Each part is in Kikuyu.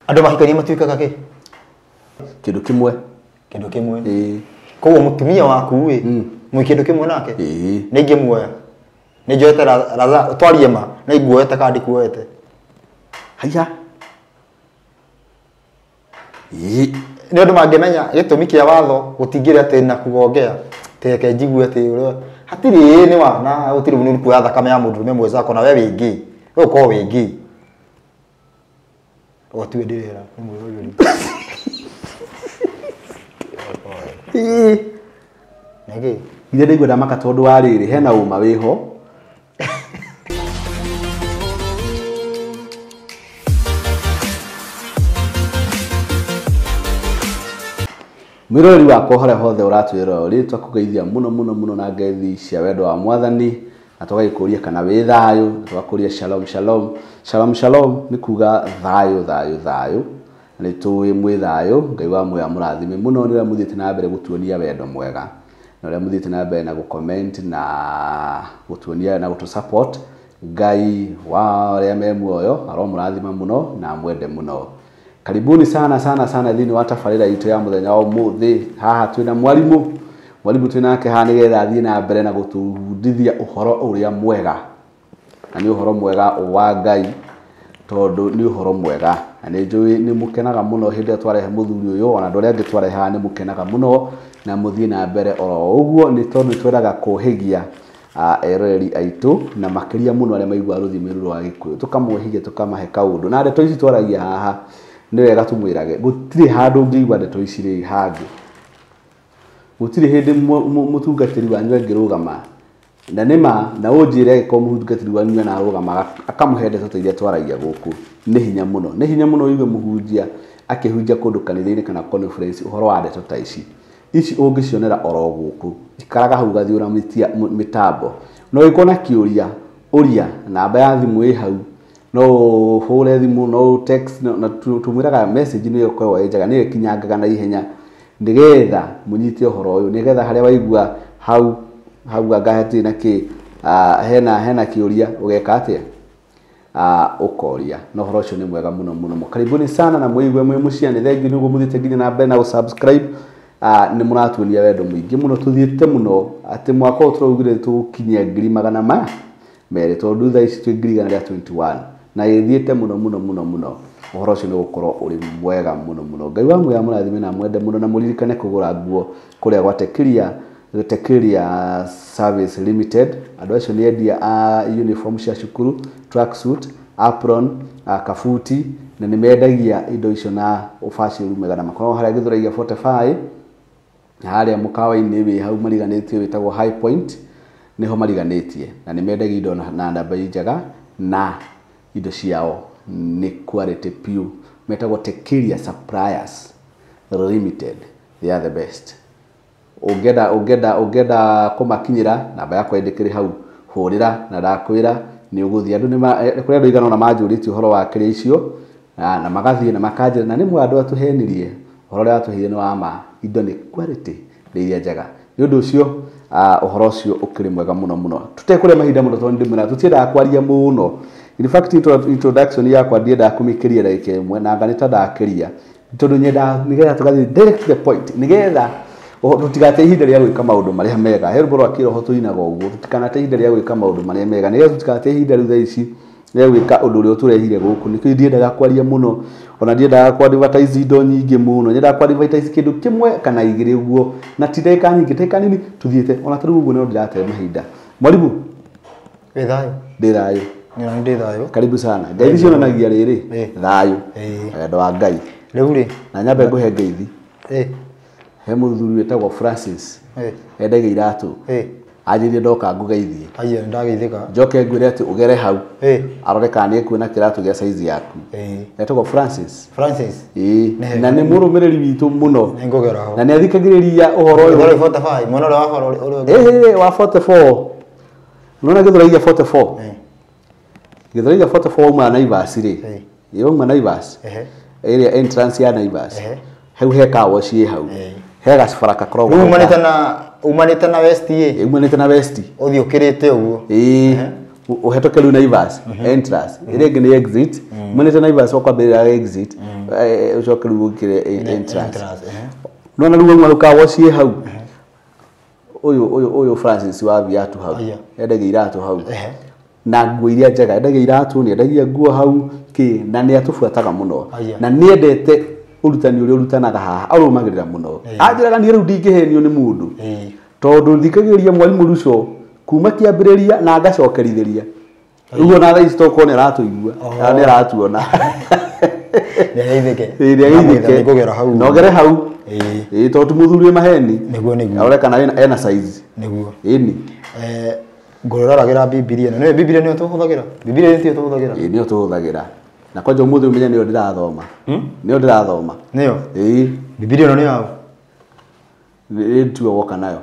Andũ mahikania matuĩkaga kĩ? Kĩndũ kĩmwe. Kĩndũ kĩmwe. Ĩĩ. Koguo mũtumia waku ĩ, mwĩ kĩndũ kĩmwe nake? Ĩĩ. Nĩ ingĩmuoya. Nĩ njoete ratha twarie ma, nĩ nguoete kana ndikuoete. Haiya. Ĩĩ. Nĩ ũndũ mangĩmenya gĩtũmi kĩa watho gũtingĩrĩ atĩ na kugongea teke njigue atĩ ũrĩa hatirĩ ĩĩ nĩ wa na gũtirĩ nĩ kuoya thakame ya mũndũrũme mwenzako na we wĩ gay. We ũkorwo wĩ gay. O tiwe ndĩrera nĩ mwĩroreri. Ĩĩ. Nĩ kĩ? Ithe ndaigua ndamaka tondũ wa rĩrĩ hena ũma wĩho. Mwĩroreri wakwa harĩa hothe ũratwĩrora ũrĩ twakũgeithia mũno mũno mũno na ngeithi cia wendo wa mwathani na tũgagĩkũria kana wĩ thayũ na tũgakũria shalom shalom shalom shalom nĩ kuga thayũ thayũ thayũ na nĩ tũĩ mwĩ thayũ. Ngai wa muoyo amũrathime mũno nĩ ũrĩa mũthiĩte na mbere gũtuonia wendo mwega na ũrĩa mũthiĩte na mbere na gũ-comment na gũtuonia na gũtũ support. Ngai wa arĩa me muoyo aromũrathima mũno na amwende mũno. Karibuni sana sana sana thĩinĩ wa tabarĩra itũ ya mũthenya wa ũmũthĩ. Haha twĩna mwarimu, mwarimu twĩ nake haha nĩgetha athiĩ na mbere na gũtũbundithia ũhoro ũrĩa mwega, na nĩ ũhoro mwega wa Ngai tondũ nĩ ũhoro mwega, na nĩ njũĩ nĩ mũkenaga mũno hĩndĩ ĩrĩa twarehe mũthuri ũyũ, ona andũ arĩa angĩ twarehe haha nĩ mũkenaga mũno na mũthiĩ na mbere oro ũguo, nĩ tondũ nĩ twendaga kũhĩgia eroreri aitũ na makĩria mũno arĩa maiguaga rũthiomi rũrũ rwa Gĩkũyũ, tũkamũhĩgia tũkamahe kaũndũ. Na ndeto ici twaragia haha nĩ wega tũmwĩrage gũtirĩ handũ ũngĩigua ndeto ici rĩ hangĩ. Gũtirĩ hĩndĩ mũtungatĩri wanyu angĩrũgama na nĩ ma na ũnjĩre angĩkorwo mũtungatĩri wanyu anarũgama akamũhe ndeto ta iria twaragia gũkũ, nĩ hinya mũno, nĩ hinya mũno ũigue mũhunjia akĩhunjia kũndũ kanitha-inĩ kana conference ũhoro wa ndeto ta ici. Ici ũngĩcionera oro gũkũ, ikaraga hau ũgathiũra mĩtambo. No ũngĩkorwo na kĩũria, ũria, namba ya thimũ ĩ hau, no ũhũre thimũ, no text, na tũmwĩraga message nĩyo ĩkoragwo ĩ njega, nĩyo ĩkinyangaga na ihenya nĩgetha mũnyite ũhoro ũyũ, nĩgetha harĩa waigua hau hau anga hatirĩ na kĩ, hena kĩũria ũgeka atĩa? Ũkoria. Na ũhoro ũcio nĩ mwega mũno mũno mũno. Karibuni sana na mũigue mwĩ mũciĩ, nĩ thengiũ nĩguo mũthiĩte nginya na mbere na gũ-subscribe. Nĩ mũratuonia wendo mũingĩ mũno, tũthiĩte mũno atĩ mwaka ũyũ tũraugire tũgũkinyia ngiri magana merĩ, tondũ thaa ici twĩ ngiri igana rĩa 21 na ĩthiĩte mũno mũno mũno mũno. Ũhoro ũcio nĩ ũgũkorwo ũrĩ mwega mũno mũno. Ngai wa muoyo amũrathime na amwende mũno, na mũririkane kũgũra nguo kũrĩa gwa Tekiria Service Limited. Andũ acio nĩ endia a uniform cia cukuru, tracksuit, apron, kabuti, na nĩ mendagia indo icio na ũbacĩrĩru mwega, na makoragwo harĩa Gĩthũrai 45 na harĩa mũkawa-inĩ wĩ hau mariganĩtie wĩtagwo High Point, nĩho mariganĩtie, na nĩ mendagia indo na namba njega na indo ciao nĩ quality pure. Metagwo Tekiria Suppliers Limited, they are the best. Ũngĩenda kũmakinyĩra, namba yakwa ĩndĩkĩrĩ hau, hũrĩra na ndakwĩra nĩ ũgũthiĩ. Andũ kũrĩ andũ aigana ũna manjũrĩtie ũhoro wa kĩrĩa icio, na magathiĩ na makanjĩra, na rĩmwe andũ atũhenirie, ũhoro ũrĩa watũheire nĩ wa ma, indo nĩ quality, nĩ iria njega. Nĩ ũndũ ũcio, ũhoro ũcio ũkĩrĩ mwega mũno mũno. Tũtekũrĩa mahinda mũno tondũ ndĩmwĩra tũtiendaga kwaria mũno. In fact, introduction yakwa ndiendaga kũmĩkĩria ndagĩka ĩmwe, na anga nĩ ta ndakĩria, tondũ nyendaga nĩgetha tũgathiĩ direct to the point, nĩgetha tũtigate ihinda rĩa gwĩka maũndũ marĩa mega. He rwĩmbo rwa kĩroho tũinaga ũguo, tũtikanate ihinda rĩa gwĩka maũndũ marĩa mega, nĩgetha tũtigate ihinda rĩu thaa ici rĩa gwĩka ũndũ ũrĩa ũtũrehire gũkũ. Nĩkĩo ndiendaga kwaria mũno, ona ndiendaga kũ advertise indo nyingĩ mũno, nyendaga kũ advertise kĩndũ kĩmwe kana igĩrĩ ũguo, na ti ndagĩka nyingĩ, ndagĩka nini tũthiĩte. Ona ta rĩu ũguo no ndĩrate mahinda. Mwarimu? Wĩ thayũ? Ndĩ thayũ. Nĩ na ndĩ thayũ. Karibu sana. Ngeithi cionanagia rĩrĩ, thayũ, wendo wa Ngai. Rĩu rĩ? Na nyambe ngũhe ngeithi. He mũthuri wĩtagwo Francis. Endagia iratũ. Anjĩrire ndoka ngũgeithie. Aya, nĩ ndageithĩka. Njoke ngwĩre atĩ ũgere hau. Arore kana nĩ ekuona kĩratũ gĩa size yaku. Etagwo Francis. Francis. Ĩĩ. Na nĩ mũrũmĩrĩri witũ mũno. Nĩ ngũgera ho. Na nĩ athikagĩrĩria ũhoro ũyũ. Ũhoro 45, mwena ũrĩa wa bara ũrĩa ũngĩ. Ĩĩ, wa 44. Unaona Gĩthũrai gĩa 44? Gĩthũrai gĩa 44 wauma Naivas rĩ. Ĩĩ, wauma Naivas. Ĩrĩa entrance ya Naivas. Hau he car wash ĩ hau. He gacibara gakoragwo Rĩu hau. umanĩte na West ĩ? Umanĩte na West. Ũthiĩ ũkĩrĩte ũguo. Ĩĩ. Ũhetũke rĩu Naivas entrance ĩrĩa ĩngĩ nĩ exit mwenete Naivas ũkwambĩrĩra exit ũcoke rĩu ũkĩre entrance nona rĩu wauma rĩu kawoci hau ũyũ Francis wa viatu hau endagia iratũ hau na nguo iria njega endagia iratũ nĩ endagia nguo hau kĩ na nĩ atũbuataga mũno na nĩ endete ũrutani ũrĩa ũrutanaga haha arũmagĩrĩra mũno anjĩraga niĩ rĩu ndingĩhenio nĩ mũndũ tondũ thikagĩrĩria mwarimũ Ruco kuma kĩambĩrĩria na ngacokerithĩria rĩu ona thaa ici tokorwo nĩ aratũigua kana nĩ aratuona nĩ ageithĩke hau no gere hau tondũ ti mũthuri wĩ maheni nĩguo arore kana ena size nĩguo ĩni ngũroragĩra Bibilia ĩno nĩwe Bibilia nĩyo tũhũthagĩra Bibilia nĩyo tũhũthagĩra ĩĩ nĩyo tũhũthagĩra na kwanja ũmũthĩ ũmenye nĩyo ndĩrathoma nĩyo ndĩrathoma nĩyo ĩĩ Bibilia ĩno nĩ yaũ nĩ tiwe woka nayo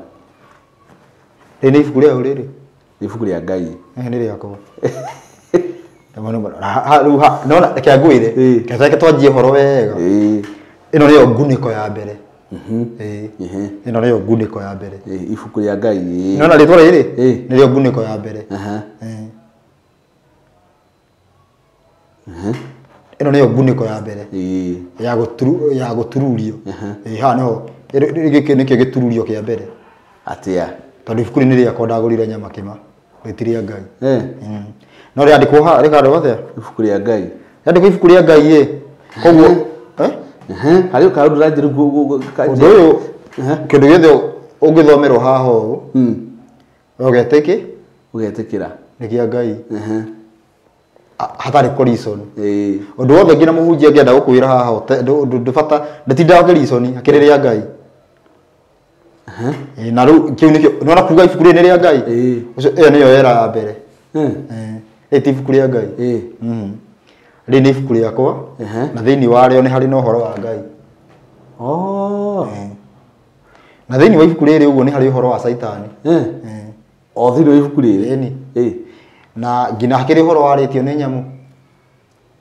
rĩrĩ nĩ ibuku rĩaũ rĩrĩ nĩ ibuku rĩa Ngai nĩ rĩakwa nona reke ngwĩre reke twanjie ũhoro wega ĩno nĩyo ngunĩko ya mbere ĩno nĩyo ngunĩko ya mbere ibuku rĩa Ngai nona rĩtwa rĩrĩ nĩrĩo ngunĩko ya mbere ĩno nĩyo ngunĩko ya mbere ya gũtururio haha nĩho gĩkĩ nĩkĩo gĩtururio kĩa mbere atĩa tondũ ibuku nĩ rĩakwa ndagũrire nyama kĩma rĩti rĩa Ngai no rĩandĩkwo haha rĩkandĩkwo atĩa ibuku rĩa Ngai rĩandĩkwo ibuku rĩa Ngai ĩ koguo harĩ kaũndũ ũranjĩra ũndũ ũyũ kĩndũ gĩothe ũngĩthomerwo haha ũũ ũgetĩkĩ ũgetĩkĩra nĩ kĩa Ngai hatarĩ kũreason ũndũ wothe nginya mũhunjia angĩenda gũkwĩra haha ndũbata ndĩtindaga ũkĩreason akĩrĩ rĩa Ngai na rĩu kĩu nĩkĩo nĩwona kuga ibuku rĩrĩ nĩ rĩa Ngai ũcio ĩyo nĩyo era ya mbere rĩrĩ ti ibuku rĩa Ngai rĩrĩ nĩ ibuku rĩakwa na thĩinĩ warĩo nĩ harĩ na ũhoro wa Ngai na thĩinĩ wa ibuku rĩrĩ ũguo nĩ harĩ ũhoro wa Caitani o thĩinĩ wa ibuku rĩrĩ na nginya hakĩrĩ ũhoro warĩtio nĩ nyamũ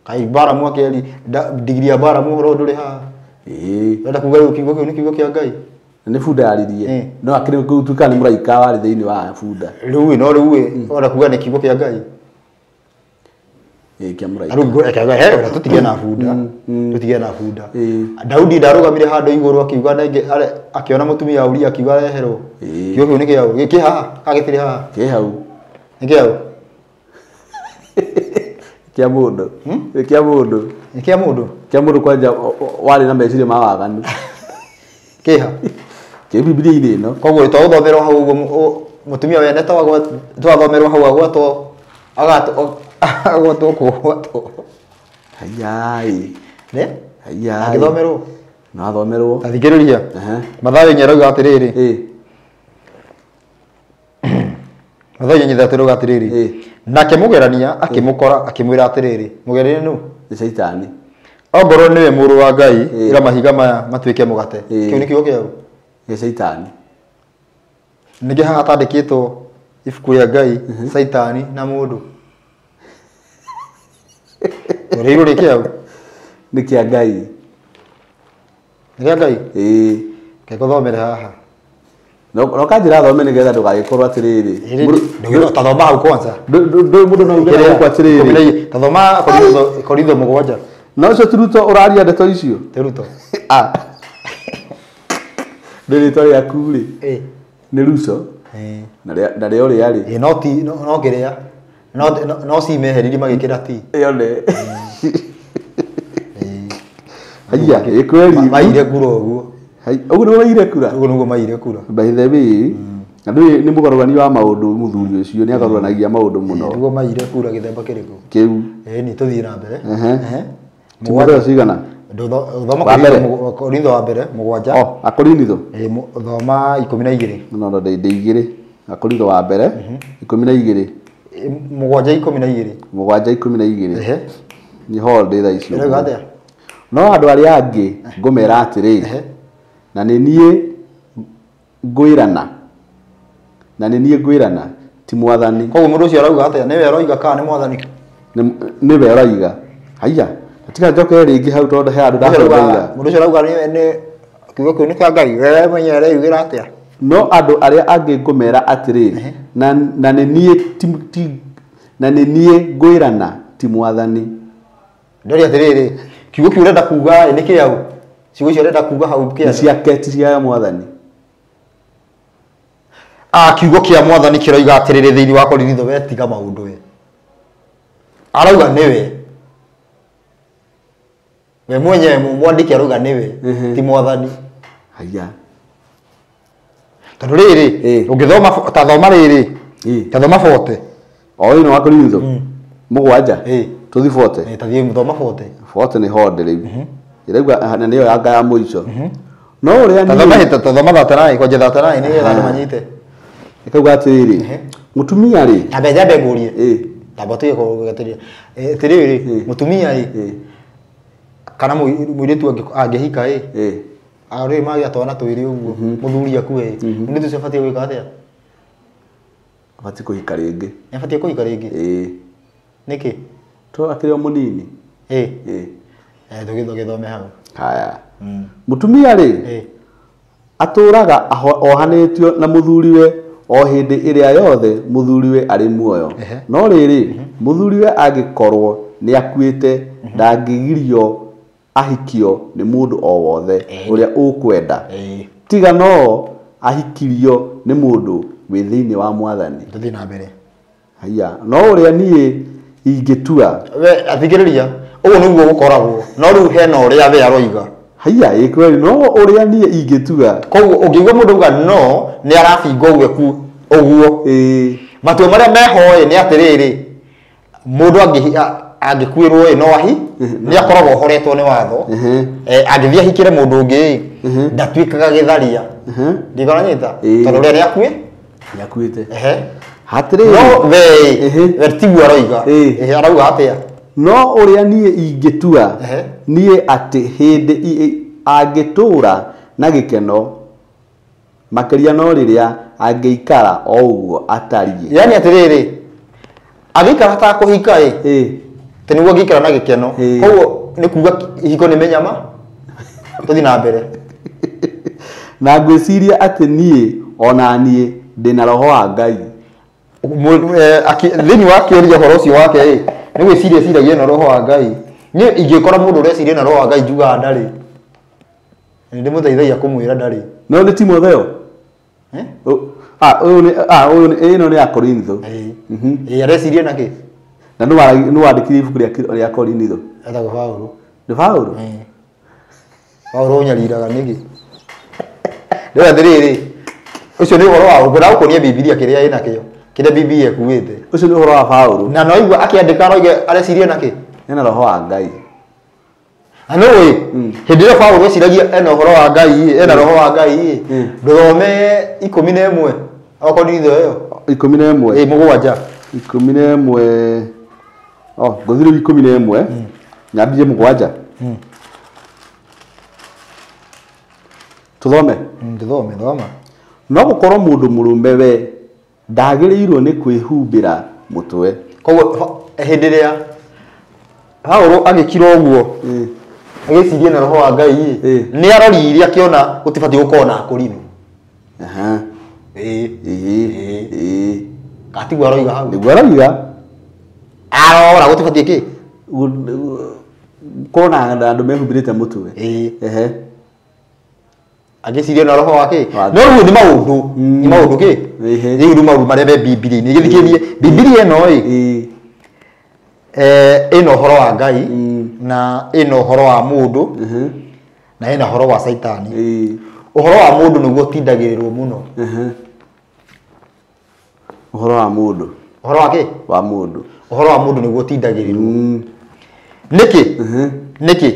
kaĩ Baramu akĩeri ndigiri ya Baramu ũhoro ndũrĩ haha ũrenda kuga rĩu kiugo kĩu nĩ kiugo kĩa Ngai nĩ bunda yaririe no akĩrĩ gũtuĩka nĩ mũraika warĩ thĩinĩ wa bunda rĩu no rĩu ũrenda kuga nĩ kiugo kĩa Ngai kĩa mũraika rĩu tũtige na bunda tũtige na bunda Daudi ndarũgamire handũ igũrũ akiuga akĩona mũtumia wa Uria akiuga areherwo kiugo kĩu nĩ kĩa kĩ haha kana gĩtirĩ haha kĩ hau nĩ kĩa ũ kĩa mũndũ kĩa mũndũ nĩ kĩa mũndũ kĩa mũndũ kwanja warĩ na meciria ma waganu kĩha kĩ Bibilia-inĩ ĩno koguo twagũthomerwo hau ũguo mũtumia wene twathomerwo hau agwatwo agwatwo kũgwatwo hayai ne hayai agĩthomerwo no athomerwo ta thikĩrĩria Mathayo inya ĩrauga atĩrĩrĩ Mathayo inya ithatũ ĩrauga atĩrĩrĩ nake mũgerania akĩmũkora akĩmwĩra atĩrĩrĩ mũgerania nũ nĩ Caitani ongorwo nĩwe mũrũ wa Ngai ĩra mahiga maya matuĩke mũgate kĩu nĩ kiugo kĩa ũ nĩ Caitani nĩkĩ haha hatandĩkĩtwo ibuku rĩa Ngai Caitani na mũndũ rĩirwo rĩ kĩa ũ nĩ kĩa Ngai nĩ kĩa Ngai reke ngũthomere haha no kanjĩra thome nĩgetha ndũgagĩkorwo atĩrĩrĩ tathoma hau kwanza ndũĩ mũndũ no uge gũkũ atĩrĩrĩ tathoma Korintho 7 no ũcio ti Ruto ũraria ndeto icio ti Ruto nĩ rĩtwa rĩaku rĩ nĩ Ruco na rĩo rĩarĩ no ti no kĩrĩa no ci meheririe magĩkĩra ti yone haiya ĩ kweli maire kura ũguo ũguo nĩguo maire kura ũguo nĩguo maire kura by the way andũ nĩ mũgarũrani wa maũndũ mũthuri ũcio nĩ agarũranagia maũndũ mũno nĩguo maire kura gĩthemba kĩrĩkũ kĩu ĩni tũthiĩ na mbere Timotheo cigana thoma Korintho wa mbere 7 Akorintho thoma 12 no ndĩ igĩrĩ Akorintho wa mbere 12 7 12 7 12 nĩ hold thaa icio no andũ arĩa angĩ ngũmera atĩrĩ na nĩ niĩ ngwĩrana na nĩ niĩ ngwĩrana ti mwathani koguo mũndũ ũcio arauga atĩa nĩwe aroiga kana nĩ mwathani nĩwe aroiga haiya tiga njoke rĩngĩ hau tondũ he handũ ndahũthĩra mũndũ ũcio arauga nĩ kiugo kĩu nĩ kĩa Ngai we mwenyewe areyugĩra atĩa no andũ arĩa angĩ ngũmera atĩrĩ na nĩ niĩ Na nĩ niĩ ngwĩrana ti mwathani. Ndori atĩrĩrĩ, kiugo kĩu ũrenda kuga nĩ kĩau? Ciugo icio ũrenda kuga hau kĩa ciake ti cia mwathani. Kiugo kĩa mwathani kĩroiga atĩrĩrĩ thĩinĩ wa Korinitho, we tiga maũndũ we. Arauga nĩwe. We mwenyewe mwandĩki arauga nĩwe ti mwathani. Haya. Tondũ rĩrĩ, ũngĩthoma ta thoma rĩrĩ, ta thoma 40. O ĩno wa Korinitho. 7. Tũthi 40. Ta thiĩ thoma 40. 40 nĩ honde rĩu. Ĩrauga na nĩyo yanga ya mũico. No ũrĩa niĩ ta thoma 39 kwanja 39 nĩgetha andũ manyite. Ĩkauga atĩrĩrĩ, mũtumia rĩ, ambe njambe ngũrie. Tamba tuge kũgatĩria. Atĩrĩrĩ, mũtumia rĩ, kana mũirĩtu angĩhika ĩ, arĩ magĩa twana twĩrĩ ũguo, mũthuri akue ĩ, mũirĩtu ũcio abatiĩ gwĩka atĩa? Abatiĩ kũhika rĩngĩ. Nĩ abatiĩ kũhika rĩngĩ? Nĩkĩ? To akĩrĩ o mũnini. Tũgĩthome hau. Haya. Mũtumia rĩ, atũraga ohanĩtio na mũthuriwe o hĩndĩ ĩrĩa yothe mũthuriwe arĩ muoyo. No rĩrĩ, mũthuriwe angĩkorwo nĩ akuĩte, ndangĩgirio ahikio nĩ mũndũ o wothe ũrĩa ũkwenda. Tiga no ahikirio nĩ mũndũ wĩ thĩinĩ wa mwathani. Tũthiĩ na mbere. Haya, no ũrĩa niĩ ingĩtua. We athikĩrĩria, ũguo nĩguo gũkoragwo. No rĩu hena ũrĩa we aroiga. Haya, ĩ kweli, no ũrĩa niĩ ingĩtua. Koguo ũngĩigua mũndũ auga no, nĩ arabinga ũguo ũguo. Matua marĩa meho ĩ nĩ atĩrĩrĩ, mũndũ angĩkuĩrwo ĩ no ahi, nĩ akoragwo ohoretwo nĩ watho. Angĩthiĩ ahikĩre mũndũ ũngĩ ĩ, ndatuĩkaga gĩtharia. Ndikona nyita? Tondũ ũrĩa nĩ akue? Nĩ akuĩte. Hatĩrĩrĩ. No we tiguo aroiga. Arauga atĩa? No ũrĩa niĩ ingĩtua, niĩ atĩ hĩndĩ angĩtũra na gĩkeno makĩria no rĩrĩa angĩikara o ũguo atariĩ. Yaani atĩrĩrĩ, angĩikara atakũhika ĩ, atĩ nĩguo angĩikara na gĩkeno. Koguo nĩ kuga ihiko nĩ mĩnyama. Tũthiĩ na mbere. Na ngwĩciria atĩ niĩ ona niĩ ndĩna roho wa Ngai. Thĩinĩ wa kĩũria ũhoro ũcio wake ĩ, nĩ gwĩciria ciragia na roho wa Ngai. Niĩ ingĩkora mũndũ ũreciria na roho wa Ngai njugaga ndarĩ. Nĩ ndĩmũteithagia kũmwĩra ndarĩ. No nĩ Timotheo? Ũyũ nĩ ĩno nĩ ya Korinitho. Areciria na kĩ? Na nĩ wandĩkire ibuku rĩa Korinitho? Etagwo Paũlũ. Nĩ Paũlũ? Paũlũ ũnyariraga nĩkĩ? Rĩu atĩrĩrĩ, ũcio nĩ ũhoro wa ngwenda gũkuonia Bibilia kĩrĩa ĩnakĩo, kĩrĩa Bibilia ĩkuĩte. Ũcio nĩ ũhoro wa Paũlũ. Na no igua akĩandĩka aroiga areciria na kĩ? Ena roho wa Ngai. Na nĩ ũĩ, hĩndĩ ĩrĩa Paũlũ eciragia ena ũhoro wa Ngai, ena roho wa Ngai, ndũthome 11 okorwo nĩ ĩyo. 11. 7. 11. Oh, ngũthiĩ rĩu 11. Nyambie 7. Tũthome. Tũthome, thoma. No gũkorwo mũndũ mũrũme we ndagĩrĩirwo nĩ kwĩhumbĩra mũtwe. Koguo hĩndĩ ĩrĩa Paũlũ agĩkira ũguo, agĩciria na roho wa Ngai, nĩ aroririe akĩona gũtibatiĩ gũkorwo na Akorinitho. Gatiguo aroiga hau. Nĩguo aroiga. Arora gũtibatiĩ kĩ? Gũkorwo na andũ mehumbĩrĩte mũtwe. Agĩciria na roho wake. No rĩu nĩ maũndũ, nĩ maũndũ kĩ? Rĩu nĩ maũndũ marĩa me Bibilia-inĩ. Gĩthikĩrie Bibilia ĩno ĩ, ĩna ũhoro wa Ngai na ĩna ũhoro wa mũndũ na ĩna ũhoro wa Caitani. Ũhoro wa mũndũ nĩguo ũtindagĩrĩrwo mũno. Ũhoro wa mũndũ. Ũhoro wa kĩ? Wa mũndũ. Ũhoro wa mũndũ nĩguo ũtindagĩrĩrwo. Nĩkĩ? Nĩkĩ?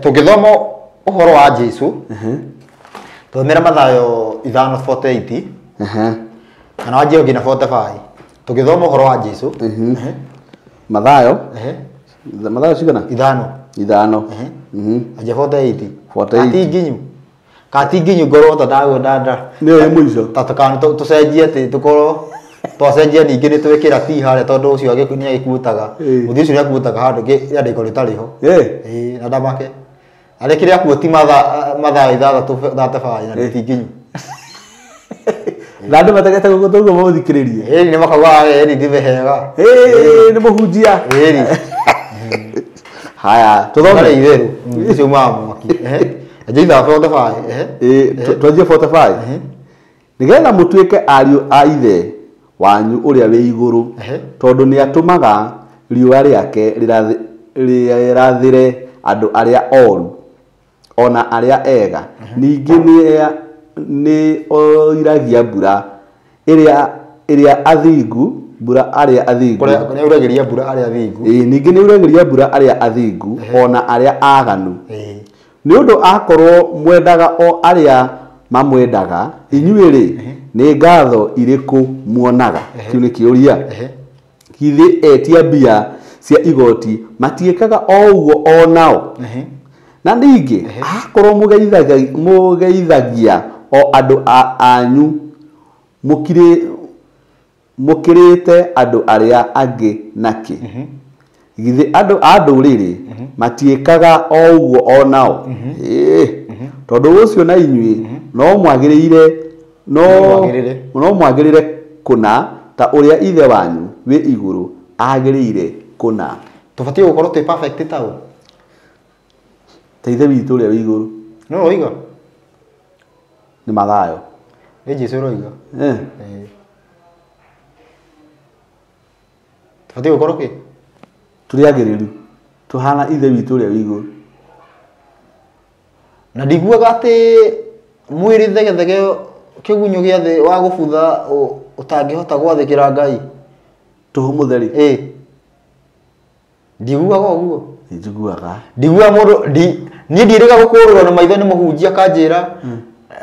Tũngĩthoma ũhoro wa Jesu, tũthomera Mathayo 5:48, kana wanjie nginya 45. Tũngĩthoma ũhoro wa Jesu. Mathayo? Mathayo cigana? 5. 5. Anjia 48. 48. Kati nginyu ngorwo ta ndagwo ndanda. Nĩyo ĩ mũico. Ta tũcenjie atĩ tũkorwo twacenjia ningĩ nĩ twĩkĩra T harĩa tondũ ũcio nĩ agĩkuutaga. Mũthii ũcio nĩ akuutaga handũ rĩandĩko rĩtarĩ ho. Na ndamake. Arĩa kĩrĩa akuo ti Mathayo 6:35 na ti nginyu. Na andũ mategete gũkũ tũguo mũthikĩrĩrie. Ĩni nĩ makauga ĩni ndithe hega. Ĩĩ nĩ mũhunjia. Ĩni. Haya, tũthome. Itherũ. Icio ma mwaki. Njaitha 45. Ĩĩ, twanjie 45. Nĩgetha mũtuĩke ariũ a ithe wanyu ũrĩa wĩ igũrũ, tondũ nĩatũmaga riũa rĩake rĩrathĩre andũ arĩa oru ona arĩa ega. Ningĩ nĩ oiragia mbura ĩrĩa athingu, mbura arĩa athingu. Nĩ oiragia mbura arĩa athingu. Ĩĩ, ningĩ nĩ oiragia mbura arĩa athingu ona arĩa aganu. Nĩ ũndũ akorwo mwendaga o arĩa mamwendaga, inyuĩ rĩ, nĩ ngatho irĩkũ muonaga? Kĩu nĩ kĩũria. Githĩ etia mbia cia igoti matiĩkaga o ũguo o nao? Na ningĩ akorwo mũgeithagia o andũ anyu, mũkĩrĩte andũ arĩa angĩ nakĩ? Githĩ andũ a ndũrĩrĩ matiĩkaga o ũguo o nao? Tondũ ũcio na inyuĩ no mwagĩrĩre kũna ta ũrĩa ithe wanyu wĩ igũrũ agĩrĩire kũna. Tũbatiĩ gũkorwo twĩ perfect ta ũ? Ta ithe witũ ũrĩa wĩ igũrũ. No ũroiga? Nĩ Mathayo. Nĩ Jesũ ũroiga. Tũbatiĩ gũkorwo kĩ? Tũrĩ agĩrĩru. Tũhana ithe witũ ũrĩa wĩ igũrũ. Na ndiguaga atĩ mwĩrĩ thegethege kĩgunyũ gĩa thĩ wa gũbutha ũtangĩhota gwathĩkĩra Ngai. Tũhũ mũtheri. Ĩĩ. Ndiguaga ũguo. Njiguaga. Ndiguaga mũndũ niĩ ndiĩrĩga gũkũrũrwo na maitho nĩ mũhunjia akanjĩra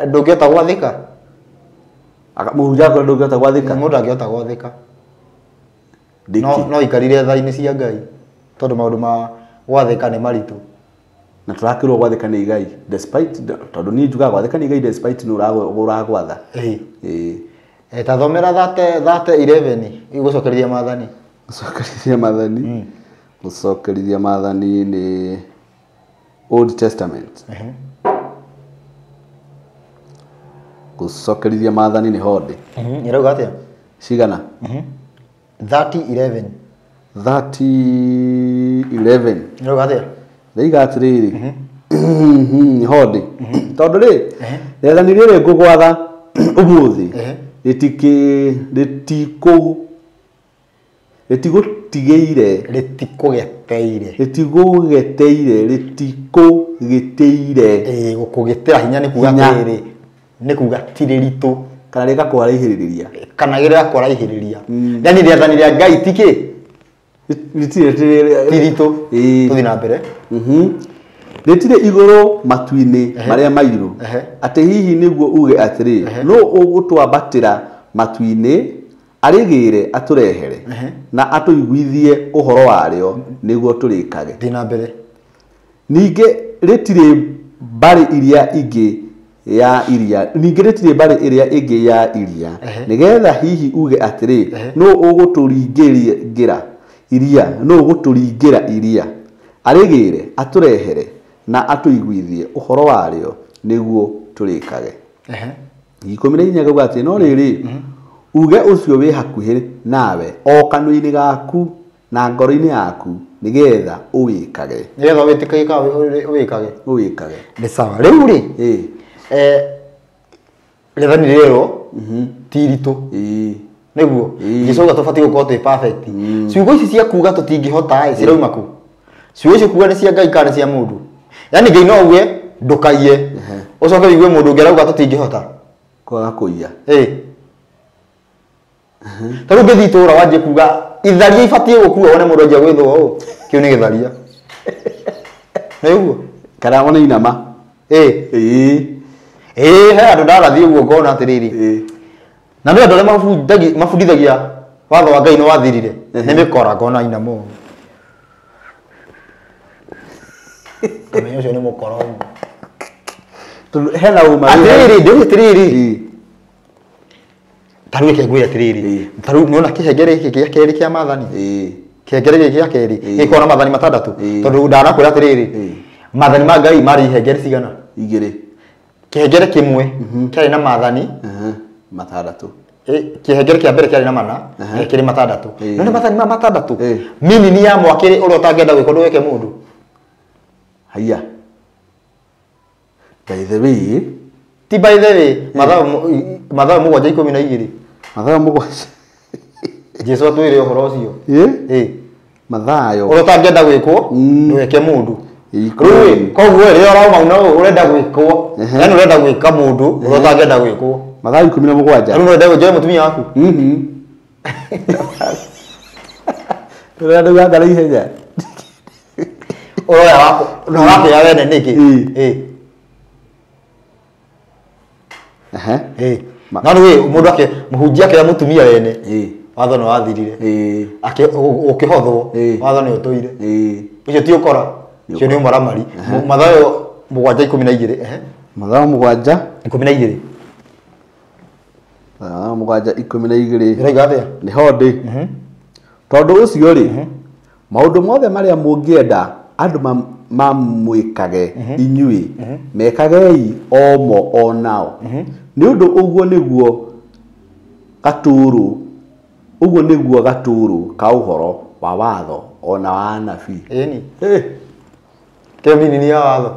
ndũngĩhota gwathĩka. Mũhunjia akwĩra ndũngĩhota gwathĩka? Mũndũ angĩhota gwathĩka. No ikarire tha-inĩ cia Ngai tondũ maũndũ ma gwathĩka nĩ maritũ. Na tũrakĩrwo gwathĩka nĩ Ngai despite, tondũ niĩ njugaga gwathĩka nĩ Ngai despite nĩ ũragwatha. Ĩĩ. Ta thomera 30:11 igũcokereria maathani. Gũcokereria maathani. Gũcokereria maathani nĩ Old Testament. Gũcokereria maathani nĩ honde. Ĩrauga atĩa? Cigana? 30:11. 30:11. Ĩrauga atĩa? Ndaiga atĩrĩrĩ, nĩ honde. Tondũ rĩ, rĩathani rĩrĩ ngũgwatha ũmũthĩ rĩtigũtigĩire, rĩtigũgeteire, rĩtikũgĩtĩire. Ĩĩ, gũkũgĩtĩra hinya nĩ kuga atĩrĩrĩ, nĩ kuga ti rĩritũ. Kana rĩgakũraihĩrĩria. Kana rĩgakũraihĩrĩria. Yaani rĩathani rĩa Ngai ti kĩ? Rĩtirĩ Ti ritũ. Tũthiĩ na mbere. Rĩtirĩ igũrũ matu-inĩ marĩa mairũ. Atĩ hihi nĩguo uge atĩrĩ, nũ ũgũtwambatĩra matu-inĩ arĩgĩre atũrehere na atũiguithie ũhoro warĩo nĩguo tũrĩkage. Thiĩ na mbere. Ningĩ rĩtirĩ mbarĩ iria ingĩ ya iria, ningĩ rĩtirĩ mbarĩ ĩrĩa ĩngĩ ya iria, nĩgetha hihi uge atĩrĩ, nũ ũgũtũringĩra iria, nũ ũgũtũringĩra iria arĩgĩre atũrehere na atũiguithie ũhoro warĩo nĩguo tũrĩkage. 14 gauga atĩ no rĩrĩ, uge ũcio wĩ hakuhĩ nawe o kanua-inĩ gaku na ngoro-inĩ yaku nĩgetha ũwĩkage. Nĩgetha wĩtĩkage kana ũwĩkage. Ũwĩkage. Nĩ sawa. Rĩu rĩ, rĩathani rĩrĩ ti iritũ. Nĩguo Jesũ auga tũbatiĩ gũkorwo twĩ perfect. Ciugo ici cia kuga tũtingĩhota ĩ cirauma kũ? Ciugo icio kuga nĩ cia Ngai kana nĩ cia mũndũ? Yaani Ngai no auge ndũkaiye, ũcoke ũigue mũndũ ũngĩ arauga tũtingĩhota. Kwaga kũiya. Ĩĩ. Ta rĩu ũngĩthiĩ itũũra wanjie kuga itharia ibatiĩ gũkua wone mũndũ anjia gwĩthũa ũũ, kĩu nĩ gĩtharia. Nĩ ũguo? Kana wone inama. Ĩĩ. Ĩĩ. Ĩĩ, he andũ ndarathiĩ ũguo ngona atĩrĩrĩ. Na nĩ andũ arĩa mabundithagia watho wa Ngai nĩ wathirire. Nĩ mĩkora ngona inama ũguo. Kamenya ũcio nĩ mũkora ũguo. Tondũ hena ũma. Atĩrĩrĩ, ndĩũrie atĩrĩrĩ. Ta rĩu reke ngwĩre atĩrĩrĩ. Ta rĩu nĩwona kĩhengere gĩkĩ gĩa kerĩ kĩa maathani? Kĩhengere gĩkĩ gĩa kerĩ gĩkoragwo na maathani matandatũ. Tondũ ndanakwĩra atĩrĩrĩ, maathani ma Ngai marĩ ihengere cigana? Igĩrĩ. Kĩhengere kĩmwe kĩarĩ na maathani Matandatũ. Kĩhengere kĩa mbere kĩarĩ na mana, kĩrĩ matandatũ. No nĩ mathani ma matandatũ. Mini ya mwakĩrĩ ũrĩa ũtangĩenda gwĩkwo ndũgeke mũndũ. Haiya. By the way, ti by the way, Mathayo 7:12. Mathayo 7. Jesu atwĩre ũhoro ũcio. Mathayo. Ũrĩa ũtangĩenda gwĩkwo ndũgeke mũndũ. Rĩu koguo rĩrĩa ũrauma na ũrenda gwĩkwo, yani ũrenda gwĩka mũndũ ũrĩa ũtangĩenda gwĩkwo. Mathayo 17. Rĩu ũrenda gũnjoe mũtumia waku? Ũrenda gwĩka ihenya. Ũroya wako, na ũrakĩoya wene nĩkĩ? No rĩu mũndũ ake mũhunjia akĩoya mũtumia wene. Watho nĩ wathirire. Ũkĩhothwo, watho nĩ ũtũire. Ũcio ti ũkora, ũcio nĩ ũmaramari. Mathayo 7:12. Mathayo 7:12. Mathayo 7:12. Ĩroiga atĩa? Nĩho ndĩ. Tondũ ũcio rĩ, maũndũ mothe marĩa mũngĩenda andũ mamwĩkage inyuĩ, mekagei o mo o nao. Nĩ ũndũ ũguo nĩguo gatũũrũ ka ũhoro wa watho ona wa anabii. Ĩni. Kĩo mini ya watho.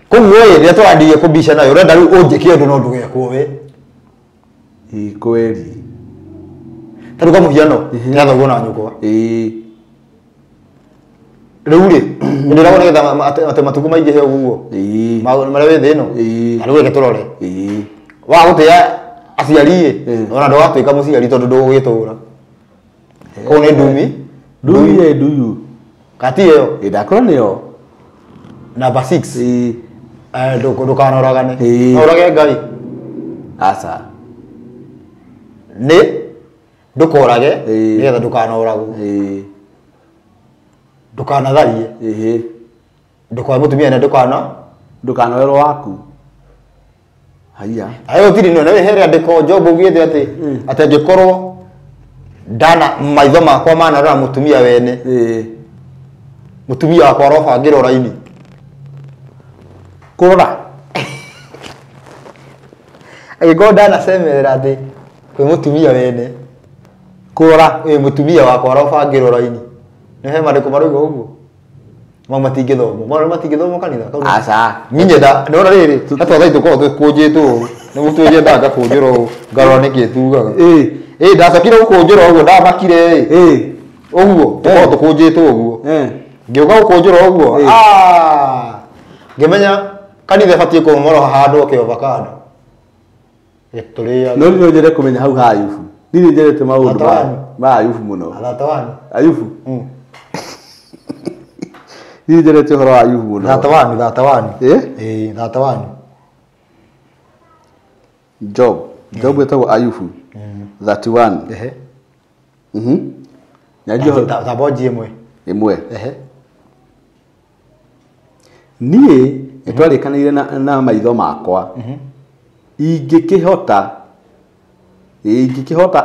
Koguo ĩ rĩrĩa tũrandirie kũmbica nayo ũrenda rĩu ũnjĩke ũndũ no ndũgekwo we. Ĩ kweli. Ta rĩu kwa mũhiano, ndĩrathoguo na nyũkwa. Rĩu rĩ, ndĩragwo nĩgetha atĩ matukũ maingĩhe ũguo. Marĩa wĩ thĩ ĩno. Na rĩu reke tũrore. Waga gũtĩĩa aciari ĩ, ona ndũgatuĩka mũciari tondũ ndũgũgĩtũra. Koguo nĩ ndumi. Ndumi ĩ nduyu. Kati ĩyo. Ndakorwo nĩyo. Number 6. Ndũkanoragane. No ũrage Ngai. Aca. Nĩ ndũkorage nĩgetha ndũkanoragwo. Ndũkanatharie. Ndũkoe mũtumia na ndũkanoerwo waku. Haiya. Ayo gũtirĩ no nĩ he rĩandĩko Job augĩte atĩ atĩ angĩkorwo ndana maitho makwa manarora mũtumia wene. Mũtumia wakwa arobangĩrwo raini. Kũrora. Angĩkorwo ndanacemerera atĩ kwĩ mũtumia wene. Kũrora. Mũtumia wakwa arobangĩrwo raini. Nĩ he maandĩko marauga ũguo. Mau matingĩthomwo. Mau matingĩthomwo kanitha. Aca. Niĩ ndona rĩrĩ, hatwa thaa tũkorwo twĩkũnjĩtwo ũũ. Nĩ mũtuĩrie ndangakũnjũra ũũ, ngarora nĩkĩ tugaga. Ndacokire gũkũnjũra ũguo ndamakire ĩ. Ũguo, tũkorwo tũkũnjĩtwo ũguo. Ngĩũka gũkũnjũra ũguo. Ngĩmenya kanitha ĩbatiĩ kũmomorwo handũ oke avocado. Ĩtũrĩaga. No niĩ no nyende kũmenya hau ha Ayubu. Niĩ nĩ nyendete maũndũ ma Ayubu mũno. Arata wanyu. Ayubu. Niĩ nyendete ũhoro wa Ayubu mũno. Thata wanyu, thata wanyu. Thata wanyu. Job. Job ĩtagwo Ayubu. 31. Thabonji ĩmwe. Ĩmwe. Niĩ nĩtwarĩkanĩire na maitho makwa. Ingĩkĩhota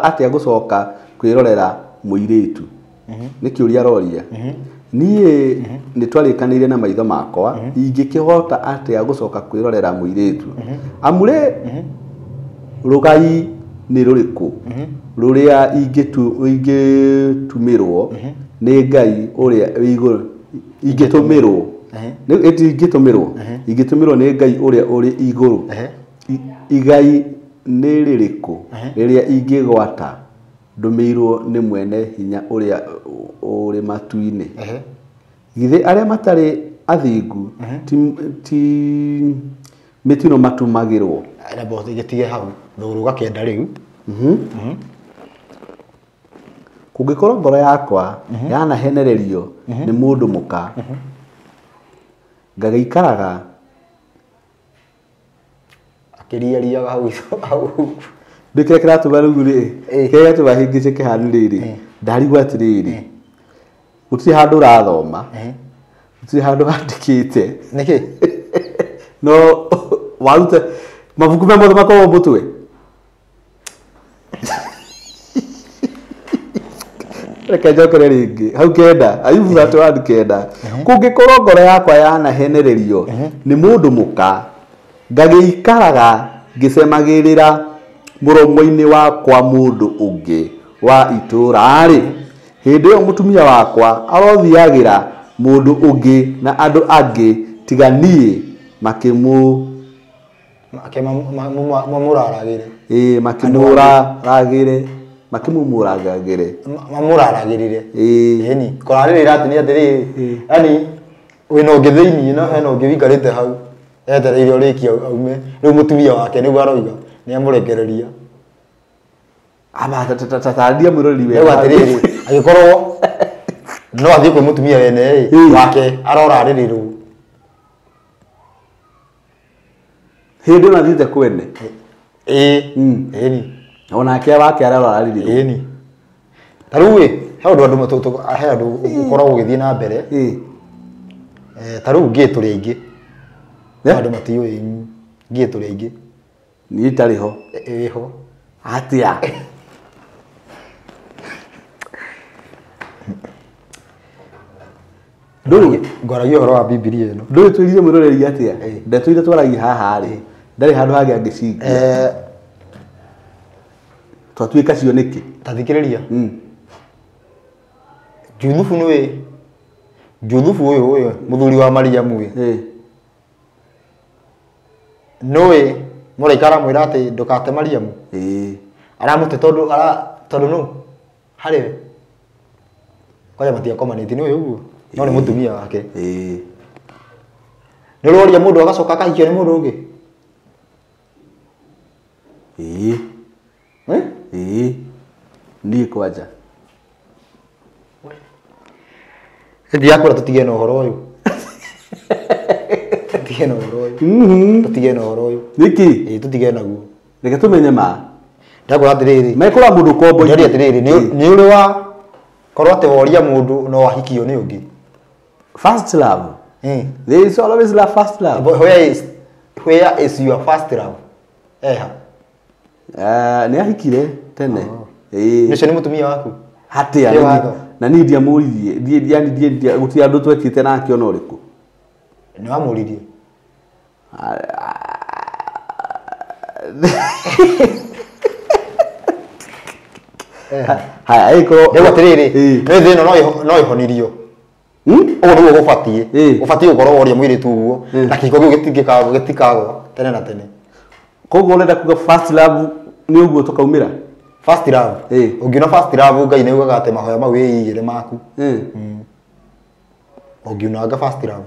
atĩa gũcoka kwĩrorera mũirĩtu? Nĩ kĩũria aroria. Niĩ nĩtwarĩkanĩire na maitho makwa, ingĩkĩhota atĩa gũcoka kwĩrorera mũirĩtu? Amu rĩ, rũgai nĩ rũrĩkũ rũrĩa ingĩtumĩrwo nĩ Ngai ũrĩa wĩ igũrũ? Ingĩtũmĩrwo. Ingĩtũmĩrwo. Ingĩtũmĩrwo nĩ Ngai ũrĩa ũrĩ igũrũ. Igai nĩ rĩrĩkũ rĩrĩa ingĩgwata ndũmĩirwo nĩ mwene hinya ũrĩa ũrĩ matu-inĩ? Githĩ arĩa matarĩ athingu ti mĩtino matumagĩrwo? Gĩtige hau thũrũga kenda rĩu. Kũngĩkorwo ngoro yakwa yanahenererio nĩ mũndũ mũka, ngagĩikaraga akĩriariaga hau hau. Ndĩ kĩrĩa kĩratũma rĩu rĩ, kĩrĩa kĩratũma hĩngĩce kĩhani rĩrĩ, ndarigwo atĩrĩrĩ, gũtirĩ handũ ũrathoma, gũtirĩ handũ wandĩkĩte. Nĩkĩ? No waruta mabuku me mothe makoragwo mũtwe. Reke njokere rĩngĩ hau kenda, Ayubu 31 kenda. Kũngĩkorwo ngoro yakwa yanahenererio nĩ mũndũ mũka, ngagĩikaraga ngĩcemagĩrĩra Mũromo-inĩ wakwa mũndũ ũngĩ wa itũũra rĩ, hĩndĩ ĩyo mũtumia wakwa arothiagĩra mũndũ ũngĩ na andũ angĩ tiga niĩ makĩmũraragĩre. Ĩĩ, makĩmũraragĩre. Makĩmũmũragagĩre. Mamũraragĩrire. Ĩĩ. Ĩni, kũrarĩrĩra atĩ nĩ atĩrĩrĩ, yani wĩna ũngĩ thĩiniĩ na hena ũngĩ wĩikarĩte hau etereire ũrĩkie aume. Rĩu mũtumia wake nĩguo aroiga nĩ amũrekereria. Ama tatarĩria mwĩroreri Rĩu wega. atĩrĩrĩ, angĩkorwo no athiĩ kwĩ mũtumia wene ĩ wake arorarĩrĩrwo. Hĩndĩ ĩyo athiĩte kwene. Ĩĩ. Ĩni. Onake wake arorarĩrĩrwo. Ĩni. Ta rĩu ĩ, he ũndũ andũ he ũndũ ũkoragwo ũgĩthiĩ na mbere. Ĩĩ. Ta rĩu ngĩ tũrĩ aingĩ. Andũ matiũĩ ngĩ tũrĩ aingĩ. Niĩ itarĩ ho. Ĩho. Atĩa? Ndũĩ ngwaragia ũhoro wa Bibilia ĩno. Ndũĩ twĩrire mwĩroreri atĩa? Ndeto iria twaragia haha rĩ, ndarĩ handũ hangĩ angĩcingia. Twatuĩka cio nĩkĩ? Ta thikĩrĩria. Juthubu nĩwe Juthubu ũyũ ũyũ mũthuri wa Mariamu ĩ. Nĩwe mũraika aramwĩra atĩ ndũkate Mariamu. Aramũte tondũ tondũ nũ harĩ we. Kwanja matiakomanĩtie nĩũĩ ũguo. No nĩ mũtumia wake. Nĩ ũroria mũndũ agacoka akahikio nĩ mũndũ ũngĩ. Ĩĩ. Ĩĩ. Niĩ kwanja. Ndiakwĩra tũtige na ũhoro ũyũ. Tũtige na ũhoro ũyũ. Tũtige na ũhoro ũyũ. Nĩkĩ? Ĩĩ tũtige naguo. Reke tũmenye ma. Ndakwĩra atĩrĩrĩ. Mekũra mũndũ kombo. Ndoria atĩrĩrĩ, nĩ ũrĩ wa korwo atĩ woria mũndũ no ahikio nĩ ũngĩ. First love. There is always love, first love. Where is your first love? Eha. Nĩ ahikire tene. Ĩĩ. Nĩcio nĩ mũtumia waku? Hatia. Na niĩ ndiamũririe, ndiamũririe gũtirĩ andũ twekĩte nake ona ũrĩkũ. Nĩ wamũririe? Haya, ĩkorwo rĩu atĩrĩrĩ, nĩ thĩ ĩno no ĩhonirio. Ũguo nĩguo gũbatiĩ. Ũbatiĩ gũkorwo woria mũirĩtu ũguo na kĩhiko kĩu gĩtikagwa tene na tene. Koguo ũrenda kuga first love nĩ ũguo tũkaumĩra? First love. Ũngiona first love Ngai nĩ augaga atĩ mahoya mau wĩigĩre maku. Ũngiunanga first love.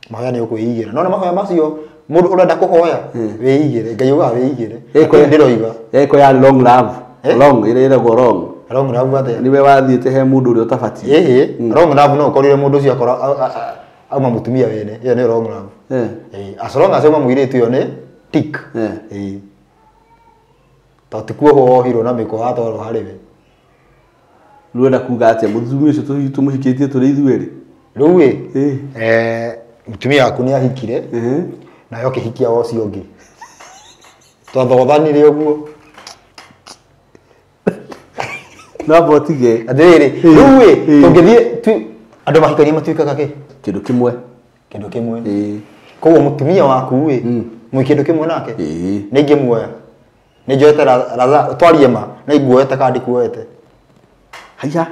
Mahoya nĩ ũkwĩigĩra. No nĩ mahoya macio mũndũ ũrenda kũhoya wĩigĩre. Ngai augaga wĩigĩre. Ndĩroiga. Ĩko ya long love. Long ĩrĩa ĩragwo long. Long love atĩa? Nĩwe wathiĩte he mũndũ ũrĩa ũtabatiĩ. Ĩhĩ. Long love no ũkorire mũndũ ũcio akora auma mũtumia wene. Ĩyo nĩ long love. As long as auma mũirĩtu ĩyo nĩ tick. Ĩĩ. Tondũ ti kuohwo wohirwo na mĩkwa watwarwo harĩ we. Rĩu ũrenda kuga atĩa? Mũtumia ũcio tũmũhikĩtie tũrĩ ithuerĩ? Rĩu ĩ, mũtumia waku nĩ ahikire nawe ũkĩhikia wa ũcio ũngĩ. Twathothanire ũguo. No amba ũtige. Atĩrĩrĩ, rĩu ĩ, tũngĩthiĩ andũ mahikania matuĩkaga kĩ? Kĩndũ kĩmwe. Kĩndũ kĩmwe. Koguo mũtumia waku ĩ, mwĩ kĩndũ kĩmwe nake? Nĩ ingĩmuoya. Nĩ njoete ratha twarie ma, nĩ nguoete kana ndikuoete. Haiya.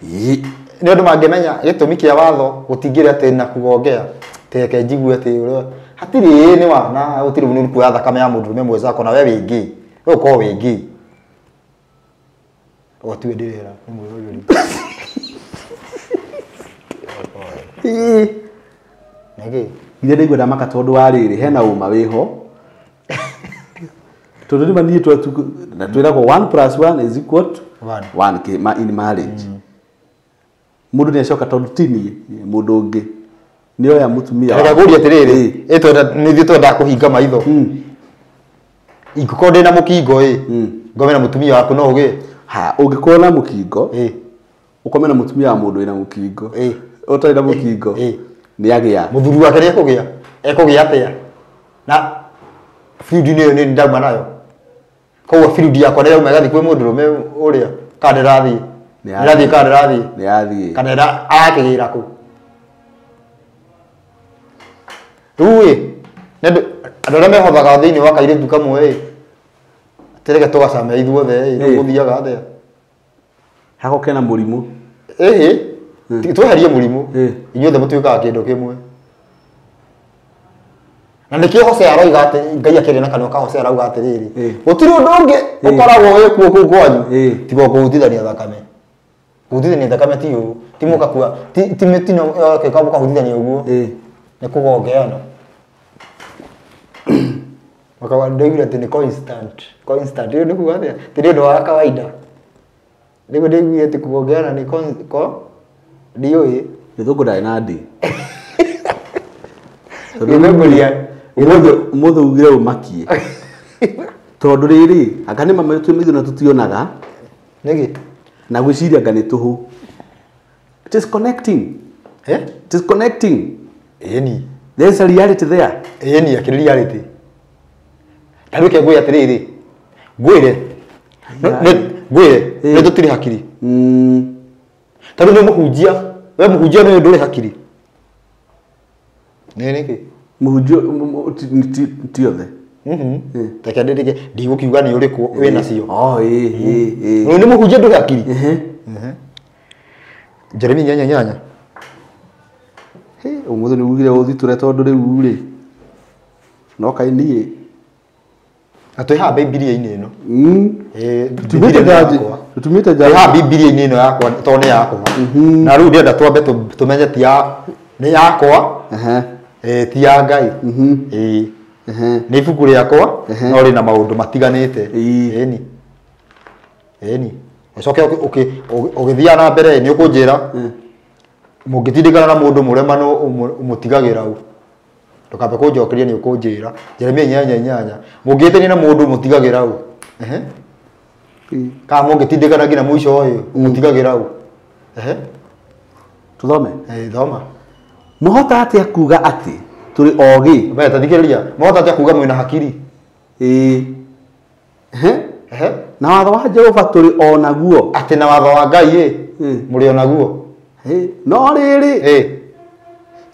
Nĩ ũndũ mangĩmenya gĩtũmi kĩa watho gũtingĩrĩ atĩ na kugongea. Reke njigue atĩ ũrĩa hatirĩ nĩ wana gũtirĩ nĩ kuoya thakame ya mũndũrũme mwenzako na we wĩ gay. We ũkorwo wĩ gay. O tiwe ndĩrera nĩ mwĩroreri. Nĩkĩ? Ithe ndaigua ndamaka tondũ wa rĩrĩ hena ũma wĩho. Tondũ nĩma niĩ na twĩragwo 1 + 1 is equal to 1 in marriage. Mũndũ nĩacoka tondũ ti niĩ mũndũ ũngĩ nĩoya mũtumia. Reke ngũrie atĩrĩrĩ, nĩ ithuĩ twendaga kũhinga maitho. Ingĩkorwo ndĩna mũkingo ĩ, ngome na mũtumia waku no ũgĩe? Ha, ũngĩkorwo na mũkingo, ũkome na mũtumia wa mũndũ wĩna mũkingo, ũtarĩ na mũkingo, nĩagĩa. Mũthuri wake nĩekũgĩa? Ekũgĩa atĩa? Na fluid ĩyo nĩ ndauma nayo. Koguo fluid yakwa nĩyauma ĩgathiĩ kwĩ mũndũrũme ũrĩa kana ndĩrathiĩ? Nĩrathiĩ kana ndĩrathiĩ? Nĩyathiĩ. Kana arakĩgĩra kũ? Rĩu ĩ, Andũ arĩa mehothaga thĩinĩ wa kairĩtu kamwe ĩ atĩrĩke tũgacame ithuothe ĩ gũthiaga atĩa? Hako kena mũrimũ. Ĩhĩ tweherie mũrimũ inyuothe mũtuĩkaga kĩndũ kĩmwe. Na nĩkĩo Hosea aroiga atĩ Ngai akĩaria na kanua ka Hosea arauga atĩrĩrĩ gũtirĩ ũndũ ũngĩ ũkoragwo wĩ kuo kũu kwanyu tiga kũhutithania thakame. Kũhutithania thakame ti ũũ ti mũgakua ti mĩtino yoke mũkahutithania ũguo nĩ kũgongeana. Makawa ndoigire atĩ nĩ constant constant ĩyo nĩ kuga atĩa? Ti nĩ ũndũ wa kawaida. Nĩguo ndaiguire atĩ kũgongeana nĩ ko ndiũĩ. Gĩthũngũ ndarĩ na ndĩ. Gĩthũngũ Ũmũthĩ ugire ũmakie. Tondũ rĩrĩ anga nĩ mamwe twĩ maitho na tũtionaga. Nĩkĩ? Na gwĩciria anga nĩ tũhũ. It is connecting. Eh? It is connecting. Ĩni. There is a reality there. Ĩni akĩrĩ reality. Ta rĩu ke ngwĩre atĩrĩrĩ. Ngwĩre. Ngwĩre nĩ tũtirĩ hakiri. Ta rĩu nĩ mũhunjia. We mũhunjia nĩ ndũrĩ hakiri. Nĩ nĩkĩ? Mũhunjia ti othe. Reke ndĩrĩke ndigũkiuga nĩ ũrĩkũ wĩna cio. Oh ĩ. Nĩ mũhunjia ndũrĩ hakiri. Jeremia 8:8. Ũmũthĩ nĩ ugire ũthitũre tondũ rĩu rĩ no kaĩ niĩ na twĩ haha Bibilia-inĩ ĩno. Tũtumĩte nja haha Bibilia-inĩ ĩno yakwa tondũ nĩ yakwa. Na rĩu ndĩrenda twambe tũmenye ti ya nĩ yakwa ti ya Ngai. Nĩ ibuku rĩakwa no rĩna maũndũ matiganĩte. Ĩni. Ĩni. Ũcoke ũgĩthiaga na mbere nĩ ũkũnjĩra mũngĩtindĩkana na mũndũ mũremano ũmũtigagĩra ũ. Ndũkambe kũnjokeria nĩ ũkũnjĩra. Jeremia 8:8. Mũngĩtania na mũndũ mũtigagĩra ũ. Kana mũngĩtindĩkana nginya mũico ũyũ mũtigagĩra ũ. Tũthome. Thoma. Mũhota atĩa kuga atĩ tũrĩ ogĩ? Wewe tathikĩrĩria. Mũhota atĩa kuga mwĩna hakiri? Na watho wa Jehova tũrĩ o naguo. Atĩ na watho wa Ngai ĩ mũrĩ o naguo. No rĩrĩ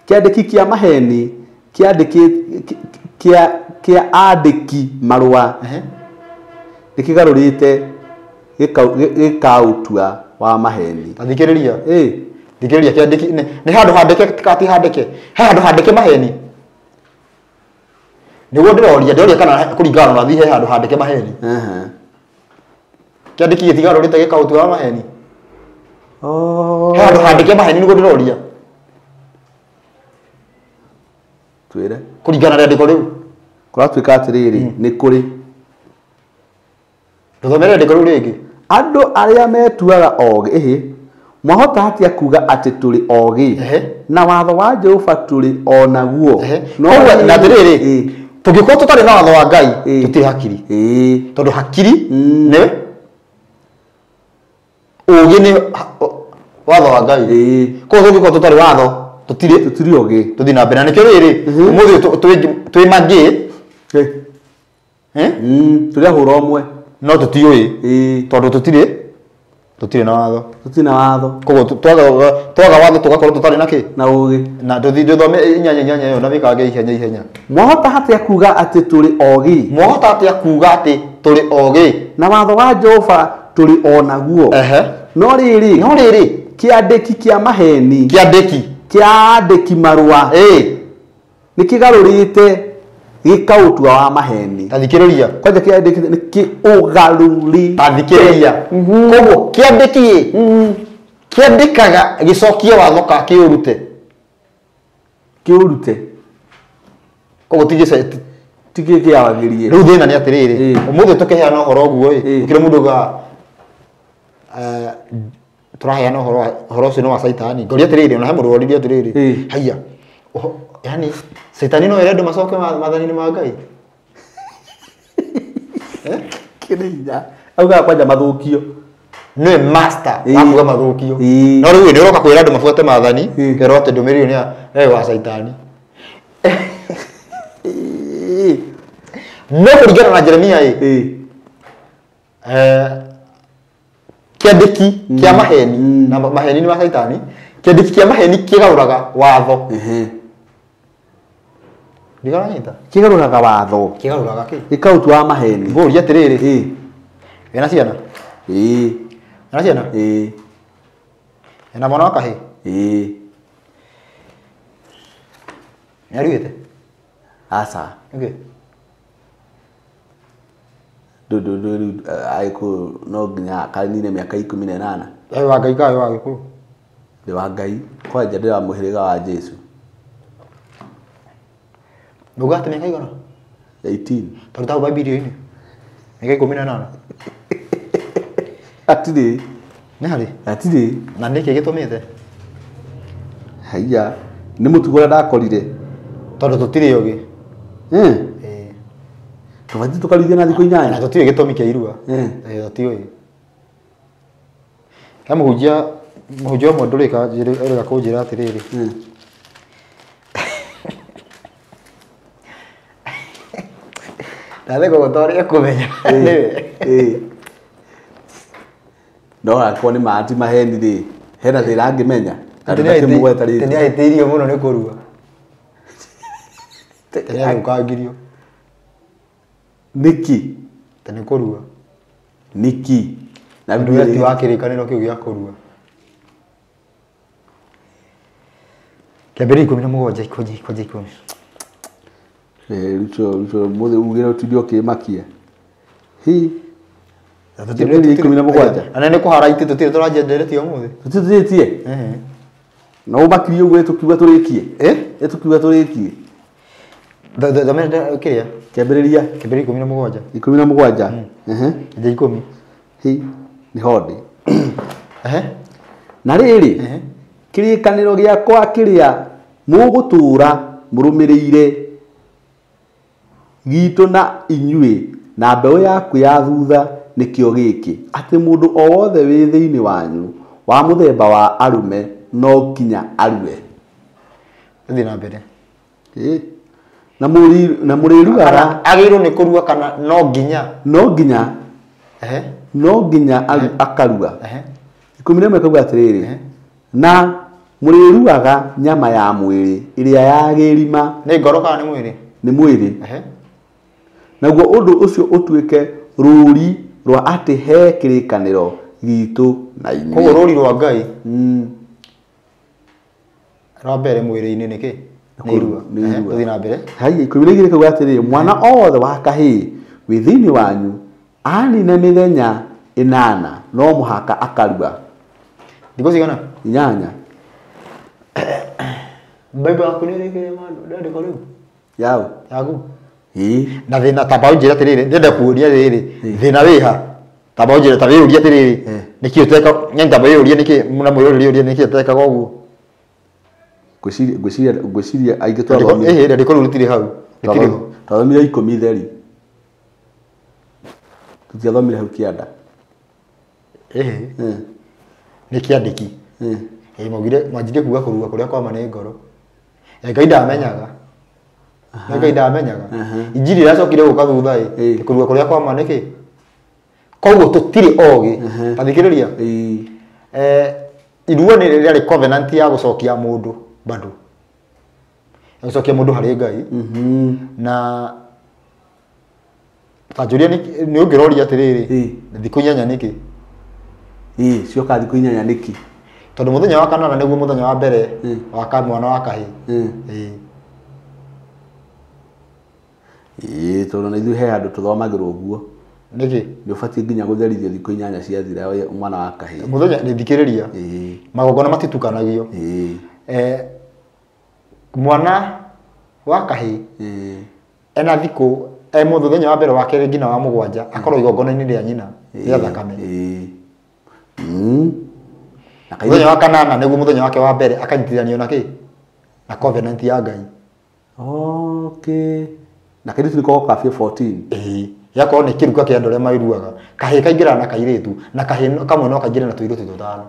kĩandĩki kĩa maheni kĩa andĩki marũa nĩ kĩgarũrĩte gĩkaũtua wa maheni. Tathikĩrĩria. Thikĩrĩria kĩandĩki nĩ handũ handĩke ti handĩke. He handũ handĩke maheni. Nĩguo ndĩroria kana kũringana na ũrathi he handũ handĩke maheni. Kĩandĩki gĩtigarũrĩte gĩkaũtua wa maheni. He handũ handĩke maheni nĩguo ndĩroria. Twĩre. Kũringana na rĩandĩko rĩu. Kũratuĩka atĩrĩrĩ nĩ kũrĩ. Tũthomere rĩandĩko rĩu rĩngĩ. Andũ arĩa metuaga ogĩ mwahota atĩa kuga atĩ tũrĩ ogĩ na watho wa Jehova tũrĩ o naguo. No na atĩrĩrĩ tũngĩkorwo tũtarĩ na watho wa Ngai tũtirĩ hakiri. Tondũ hakiri nĩ ũgĩ nĩ watho wa Ngai. Koguo tũngĩkorwo tũtarĩ watho tũtirĩ ogĩ. Tũthiĩ na mbere na nĩkĩo rĩrĩ ũmũthĩ twĩ mangĩ tũrĩ ahũra ũmwe no tũtiũĩ tondũ tũtirĩ na watho. Tũtirĩ na watho. Koguo twaga watho tũgakorwo tũtarĩ na kĩ? Na ũgĩ. Na tũthiĩ tũthome 8:8 ĩyo na wĩkange ihenya ihenya. Mwahota atĩa kuga atĩ tũrĩ ogĩ? Mwahota atĩa kuga atĩ tũrĩ ogĩ? Na watho wa Jehova tũrĩ o naguo. No rĩrĩ kĩandĩki kĩa maheni kĩandĩki kĩa andĩki marũa nĩ kĩgarũrĩte gĩkaũtua wa maheni. Tathikĩrĩria. Kwanja kĩandĩki nĩ kĩũgarũrĩte. Tathikĩrĩria. Koguo kĩandĩki kĩandĩkaga gĩcokie watho ka kĩũrute. Kĩũrute. Koguo ti kĩawagĩrie. Rĩu thĩna nĩ atĩrĩrĩ ũmũthĩ tũkĩheana ũhoro ũguo ĩ gũtirĩ mũndũ ugaga tũraheana ũhoro ũcio nĩ wa Caitani. Ngoria atĩrĩrĩ ona he mũndũ woririe atĩrĩrĩ haiya yani Caitani no ere andũ macoke maathani-inĩ ma Ngai. Kĩrĩ hinya. Augaga kwanja mathũkio. Nĩwe master wa kuga mathũkio. No rĩu nĩ ũroka kwĩra andũ mabuate maathani kerwo atĩ ndũmĩrĩri ĩyo nĩ wa Caitani. No kũringana na Jeremia ĩ kĩandĩki kĩa maheni na maheni nĩ ma Caitani. Kĩandĩki kĩa maheni kĩgarũraga watho. Ndikaranyita. Kĩgarũraga watho. Kĩgarũraga kĩ? Gĩkaũtua wa maheni. Ngũria atĩrĩrĩ. Ĩĩ. Wĩna ciana? Ĩĩ. Wĩna ciana? Ĩĩ. Wĩna mwana wa kahĩĩ? Ĩĩ. Nĩaruĩte? Aca. Nĩkĩ? Ndũ agĩkũyũ no nginya kanine mĩaka 18. Wĩ wa Ngai kana wĩ wa Gĩkũyũ? Ndĩ wa Ngai. Kwanja ndĩ wa mũhĩrĩga wa Jesũ. Ndauga atĩ mĩaka igana? 18. Taruta hau Bibilia-inĩ. Mĩaka 18. Hatirĩ. Nĩ harĩ? Hatirĩ. Na nĩkĩ gĩtũmĩte? Haiya. Nĩ mũtugo ũrĩa ndakorire. Tondũ tũtirĩ ogĩ. Ĩĩ. Ĩĩ. Tũbatiĩ tũkaruithia na thikũ 8. Na tũtiũĩ gĩtũmi kĩa irua. Ĩĩ. Tũtiũĩ. He mũhunjia ũmwe ndũrĩka ũrĩka kũnjĩra atĩrĩrĩ. Ndatheka ũguo tondũ nĩekũmenya nĩwe. Ĩĩ. No akorwo nĩ ma ti maheni rĩ, hena thĩna angĩmenya. Atĩ nĩahĩtĩirio mũno nĩ kũrua. Atĩ nĩathũkangirio. Nĩkĩ? Atĩ nĩ kũrua. Nĩkĩ? Na ũndũ ti wa kĩrĩkanĩro kĩu gĩa kũrua. Kĩambĩrĩria 17 10. Ruto mũthĩ ugire ũtinde ũkĩmakia. Hi. Kĩambĩrĩria 17. Na nĩ kũhara itĩ tũtirĩ tũranjia ndereti ũmũthĩ. Tũtitĩtie? No ũmakirie ũguo tũkiuga tũrĩkie. Tũkiuga tũrĩkie. Thomera kĩrĩa? Kĩambĩrĩria. Kĩambĩrĩria 17. 17. Nja 10. Hi. Nĩ hondi. Na rĩrĩ, kĩrĩkanĩro gĩakwa kĩrĩa mũgũtũũra mũrũmĩrĩire gitũ na inyuĩ na mbeũ yaku ya thutha nĩkĩo gĩkĩ, atĩ mũndũ o wothe wĩ thĩinĩ wanyu wa mũthemba wa arũme no nginya arue. Thiĩ na mbere. Na mũrĩruaga. Agĩrĩirwo nĩ kũrua kana no nginya? No nginya. No nginya akarua. 11 kauga atĩrĩrĩ, na mũrĩruaga nyama ya mwĩrĩ ĩrĩa ya gĩrima. Nĩ ngoro kana nĩ mwĩrĩ? Nĩ mwĩrĩ. Naguo ũndũ ũcio ũtuĩke rũũri rwa atĩ he kĩrĩkanĩro gitũ na inyuĩ. Koguo rũũri rwa Ngai rwa mbere mwĩrĩ-inĩ nĩ kĩ? Nĩ irua. Tũthiĩ na mbere. Haya, 12 kauga atĩrĩrĩ, mwana o wothe wa kahĩĩ wĩ thĩinĩ wanyu anina mĩthenya 8 no mũhaka akarua. Thikũ cigana? 8. Bible yaku nĩ ĩrĩkĩire rĩandĩko rĩu? Yaũ? Yaku. Ĩĩ. Na thĩna tamba ũnjĩre atĩrĩrĩ, ndĩrenda kũũria rĩrĩ, thĩna wĩha? Tamba ũnjĩre, ta wĩyũrie atĩrĩrĩ, nĩkĩ ũteka, nyani tamba wĩyũrie nĩkĩ, na mwĩroreri ũrie nĩkĩ ũtekaga ũguo? Ngwĩciria aingĩ twathomire. Ĩhĩ, rĩandĩko rĩu rĩtirĩ hau. Rĩtirĩ ho. Twathomire 10 theri. Tũtiathomire hau kĩanda. Ĩhĩ. Nĩ kĩandĩki. Ĩĩ, maugire manjirie kuga kũrua kũrĩa kwa ma nĩ ngoro. Ngai ndamenyaga. Ngai ndamenyaga. Injiri ĩracokire gũka thutha ĩ, kũrua kũrĩa kwa ma nĩkĩ? Koguo tũtirĩ ogĩ. Ta thikĩrĩria. Irua nĩ rĩarĩ covenant ya gũcokia mũndũ bado. Ya gũcokia mũndũ harĩ Ngai. Na ta njũria nĩ ũngĩroria atĩrĩrĩ, thikũ 8 nĩkĩ? Ĩĩ, cioka thikũ 8 nĩkĩ? Tondũ mũthenya wa kanana nĩguo mũthenya wa mbere wa mwana wa kahĩĩ. Ĩĩ. Ĩĩ, tondũ na ithuĩ he handũ tũthomagĩrwo ũguo. Nĩkĩ? Nĩ ũbatiĩ nginya gũtherithio thikũ 8 ciathira mwana wa kahĩĩ. Mũthenya nĩ thikĩrĩria. Magongona matitukanagio. Mwana wa kahĩĩ ena thikũ mũthenya wa mbere wa kerĩ nginya wa 7 akorwo igongona-inĩ rĩa nyina rĩa thakame. Mũthenya wa kanana nĩguo mũthenya wake wa mbere akanyitithanio na kĩ? Na covenant ya Ngai. Okay. Na kairĩtu nĩko gakabia 14. Ĩĩ. Yakorwo nĩ kĩruka kĩa andũ arĩa mairuaga. Kahĩĩ kaingĩraga na kairĩtu na kahĩĩ kamwe no kaingĩre na tũirĩtu 5.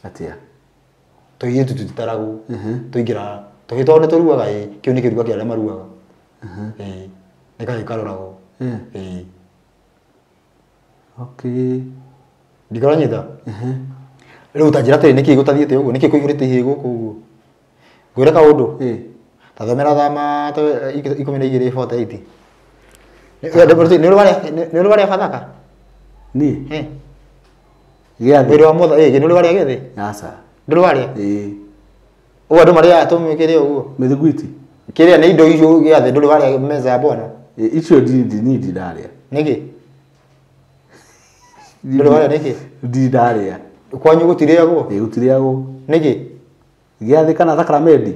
Atĩa? Tũirĩtu tũtitaragwo. Tũingĩraga. Tũhĩĩ tondũ nĩ tũruaga ĩĩ, kĩu nĩ kĩruka kĩa arĩa maruaga. Ĩĩ. Nĩ kahĩĩ karoragwo. Ĩĩ. Okay. Ndikaranyita? Rĩu ta njĩra atĩrĩ, nĩkĩ gũtathiĩte ũguo? Nĩkĩ kũihũrĩte ihĩĩ gũkũ ũguo? Ngwĩre kaũndũ. Tathomera thama 12:48. Nĩ ũrĩ warĩa Bathaka? Niĩ? Gĩathĩ. Mwĩrĩ wa Mwathani, nĩ ũrĩ warĩa gĩathĩ? Aca. Ndũrĩ warĩa? Ĩĩ. Ũguo andũ marĩaga tũmĩkĩre ũguo? Mĩthiguiti. Kĩrĩa nĩ indo icio gĩathĩ ndũrĩ warĩa meza ya Bwana? Icio niĩ ndirarĩa. Nĩkĩ? Ndũrĩ warĩa nĩkĩ? Ndirarĩa. Kwanyu gũtirĩagwo? Ĩĩ gũtirĩagwo. Nĩkĩ? Gĩathĩ kana thakaramendi?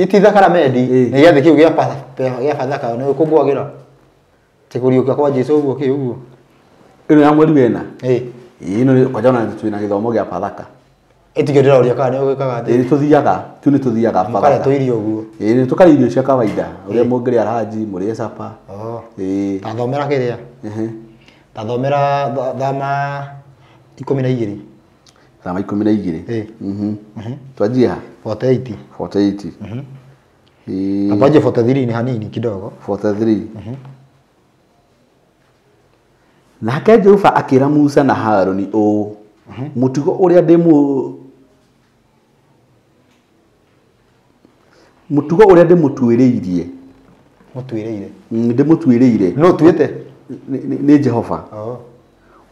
Ti thakaramendi, nĩ gĩathĩ kĩu gĩa Bathaka nĩ ũkũngũagĩra. Ti kũriũka kwa Jesũ ũguo kĩ ũguo. Ĩno ya mweri wena? Ĩĩ. Ĩno nĩ kwanja ona twĩna gĩthomo gĩa Bathaka. Ĩtikĩo ndĩroria kana nĩ ũgĩkaga atĩa? Ĩĩ tũthiaga, kĩu nĩ tũthiaga Bathaka. Mũkarĩa tũirio ũguo. Ĩĩ nĩ tũkarĩa irio cia kawaida, ũrĩa mũngĩrĩa ranji, mũrĩe capa. Ĩĩ. Tathomera kĩrĩa? Tathomera thama 12. Thama 12. Ĩĩ. Twanjie ha? 48. 48. Ĩĩ. Twanjie 43 ni hanini kidogo. 43. Nake Jehova akĩra Musa na Harũni ũũ, mũtugo ũrĩa ndĩmũtuĩrĩirie. Mũtuĩrĩire. Ndĩmũtuĩrĩire. No tuĩte? Nĩ Jehova.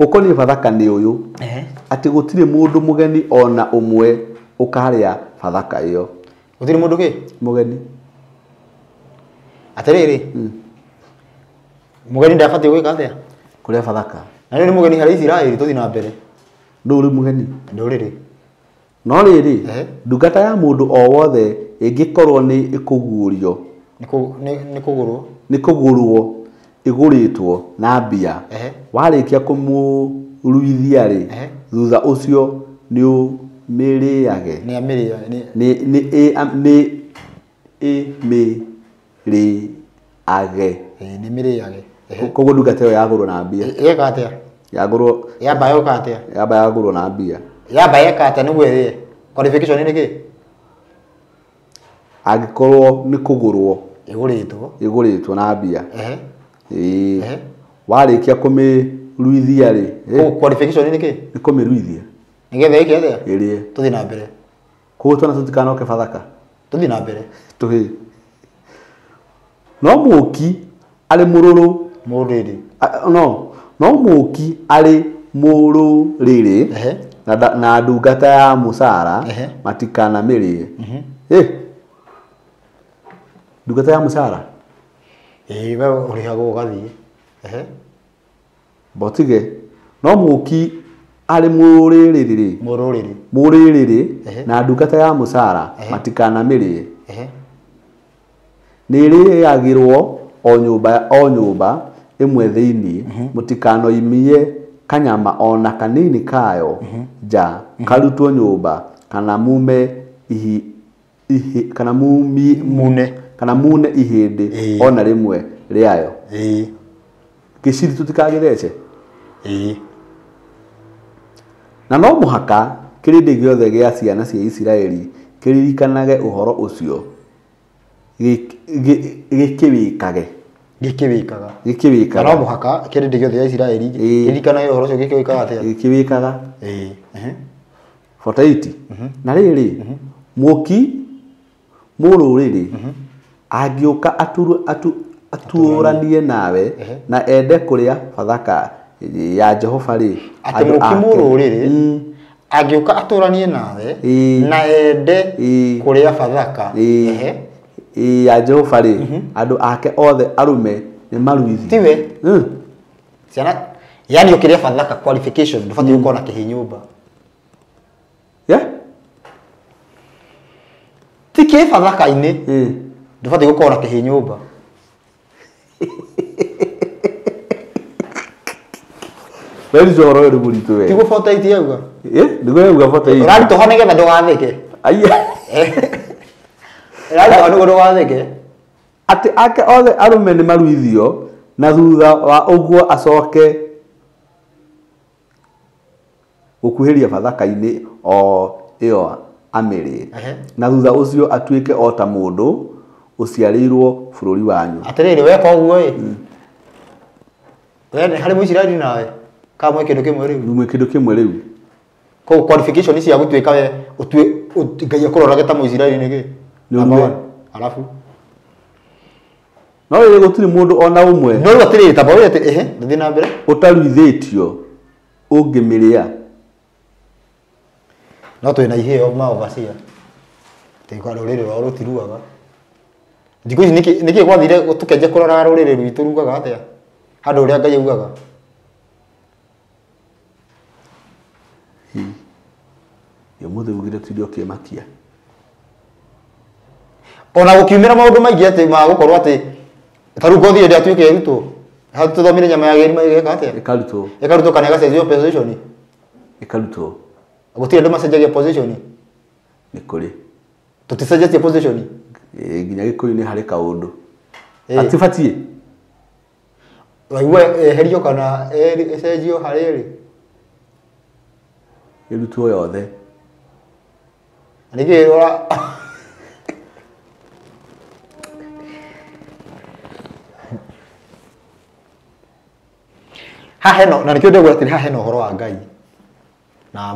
Ũkoniĩ Bathaka nĩ ũyũ, atĩ gũtirĩ mũndũ mũgeni o na ũmwe ũkarĩa Bathaka ĩyo. Gũtirĩ mũndũ kĩ? Mũgeni. Atĩrĩrĩ, mũgeni ndabatiĩ gwĩka atĩa? Kũrĩa Bathaka. Na rĩu nĩ mũgeni harĩ Isiraeli, tũthiĩ na mbere. Ndũũ rĩ mũgeni? Ndũrĩrĩ. No rĩrĩ, ndungata ya mũndũ o wothe ĩngĩkorwo nĩ ĩkũguũrio. Nĩ kũgũrwo. Nĩ kũgũrwo ĩgũrĩtwo na mbia. Warĩkia kũmũruithia rĩ, thutha ũcio nĩ ũmĩrĩage. Nĩ amĩrĩage. Nĩ ĩmĩrĩage. Nĩ mĩrĩage. Koguo ndungata ĩyo yagũrwo na mbia. Ĩgeka atĩa? Yagũrwo. Yamba yoka atĩa? Yamba yagũrwo na mbia. Yamba yeka atĩa nĩguo ĩrĩe? Qualification nĩ kĩ? Angĩkorwo nĩ kũgũrwo. Ĩgũrĩtwo. Ĩgũrĩtwo na mbia. Ĩĩ. Warĩkia kũmĩruithia rĩ. Qualification nĩ kĩ? Nĩ kũmĩruithia. Nĩgetha ĩke atĩa? Ĩrĩe. Tũthiĩ na mbere. Koguo twana tũtikanoke Bathaka. Tũthiĩ na mbere. Tũhĩ. No mũũki arĩ mũrũrũ. Mũrĩrĩ. No, no mũũki arĩ mũrũrĩrĩ na ndungata ya mũcara matikanamĩrĩe. Ndungata ya mũcara? Ĩĩ, we ũrĩhagwo ũgathiĩ. Mbotige. No mũũki arĩ mũrĩrĩ. Mũrũrĩrĩ. Mũrĩrĩ na ndungata ya mũcara matikanamĩrĩe. Nĩ ĩrĩagĩrwo o nyũmba ĩmwe thĩinĩ, mũtikanoimie kanyama o na kanini kayo nja karutwo nyũmba kana mume kana mune ihĩndĩ o na rĩmwe rĩayo. Gĩciri tũtikagĩthece. Na no mũhaka kĩrĩndĩ gĩothe gĩa ciana cia Isiraeli kĩririkanage ũhoro ũcio gĩkĩwĩkage. Gĩkĩwĩkaga. Gĩkĩwĩkaga. No mũhaka kĩrĩndĩ gĩothe gĩa Isiraeli kĩririkanage ũhoro ũcio gĩkĩwĩkaga atĩa? Gĩkĩwĩkaga. 48. Na rĩrĩ, mũũki mũrũrĩrĩ angĩũka atũũranie nawe na ende kũrĩa Bathaka ya Jehova rĩ, atĩ mũũki mũrũrĩrĩ angĩũka atũũranie nawe na ende kũrĩa Bathaka ya Jehova rĩ, andũ ake othe arũme nĩ maruithio. Tiwe? Ciana, yani ũkĩrĩa Bathaka qualification ndũbatiĩ gũkorwo na kĩhĩ nyũmba. Ti kĩ Bathaka-inĩ ndũbatiĩ gũkorwo na kĩhĩ nyũmba. Wewe ũhoro ũyũ nĩ mũritũ we. Tiguo 48 yauga? Nĩguo yauga 48. Ũraritũha nĩgetha ndũgathĩke. Aiya. Ũraritũha nĩguo ndũgathĩke. Atĩ ake othe arũme nĩ maruithio na thutha wa ũguo acoke gũkuhĩria Bathaka-inĩ o ĩyo amĩrĩe. Na thutha ũcio atuĩke o ta mũndũ ũciarĩirwo bũrũri wanyu. Atĩrĩrĩ weka ũguo ĩ. We harĩ Mũisiraeli nawe kamwe kĩndũ kĩmwe rĩu. Mwe kĩndũ kĩmwe rĩu. Koguo qualification cia gũtuĩka we Ngai akũrorage ta Mũisiraeli nĩ kĩ? Nĩ ũrue. Alafu no rĩrĩ gũtirĩ mũndũ ona ũmwe. No rĩu atĩrĩrĩ tamba ũrĩa atĩ ehe thiĩ na mbere. Ũtaruithĩtio ũngĩmĩrĩa. No twĩna iheo ma overseer. Tĩkwa rũrĩrĩ rwao rũtiruaga. Thikũ ici nĩkĩ gwathire tũkenje kũrora rũrĩrĩ rwitũ rugaga atĩa? Handũ ũrĩa Ngai augaga. Ũmũthĩ ugire tinde ũkĩmakia. Ona gũkiumĩra maũndũ maingĩ atĩ ma gũkorwo atĩ ta rĩu ngothi ĩrĩa atuĩke ĩrutwo. Hau tũthomire nyama ya gĩrima ĩgeka atĩa? Ĩkarutwo. Ĩkarutwo kana ĩgacenjio position? Ĩkarutwo. Gũtirĩ andũ macenjagia position? Nĩ kũrĩ. Tũticenjetie position? Nginya Gĩkũyũ-inĩ harĩ kaũndũ. Atibatiĩ? Waigua eherio kana ĩcenjio harĩ rĩ? Ĩrutwo yothe. Nĩkĩ ũra haha hena na nĩkĩo ndĩrauga atĩrĩ haha hena ũhoro wa Ngai na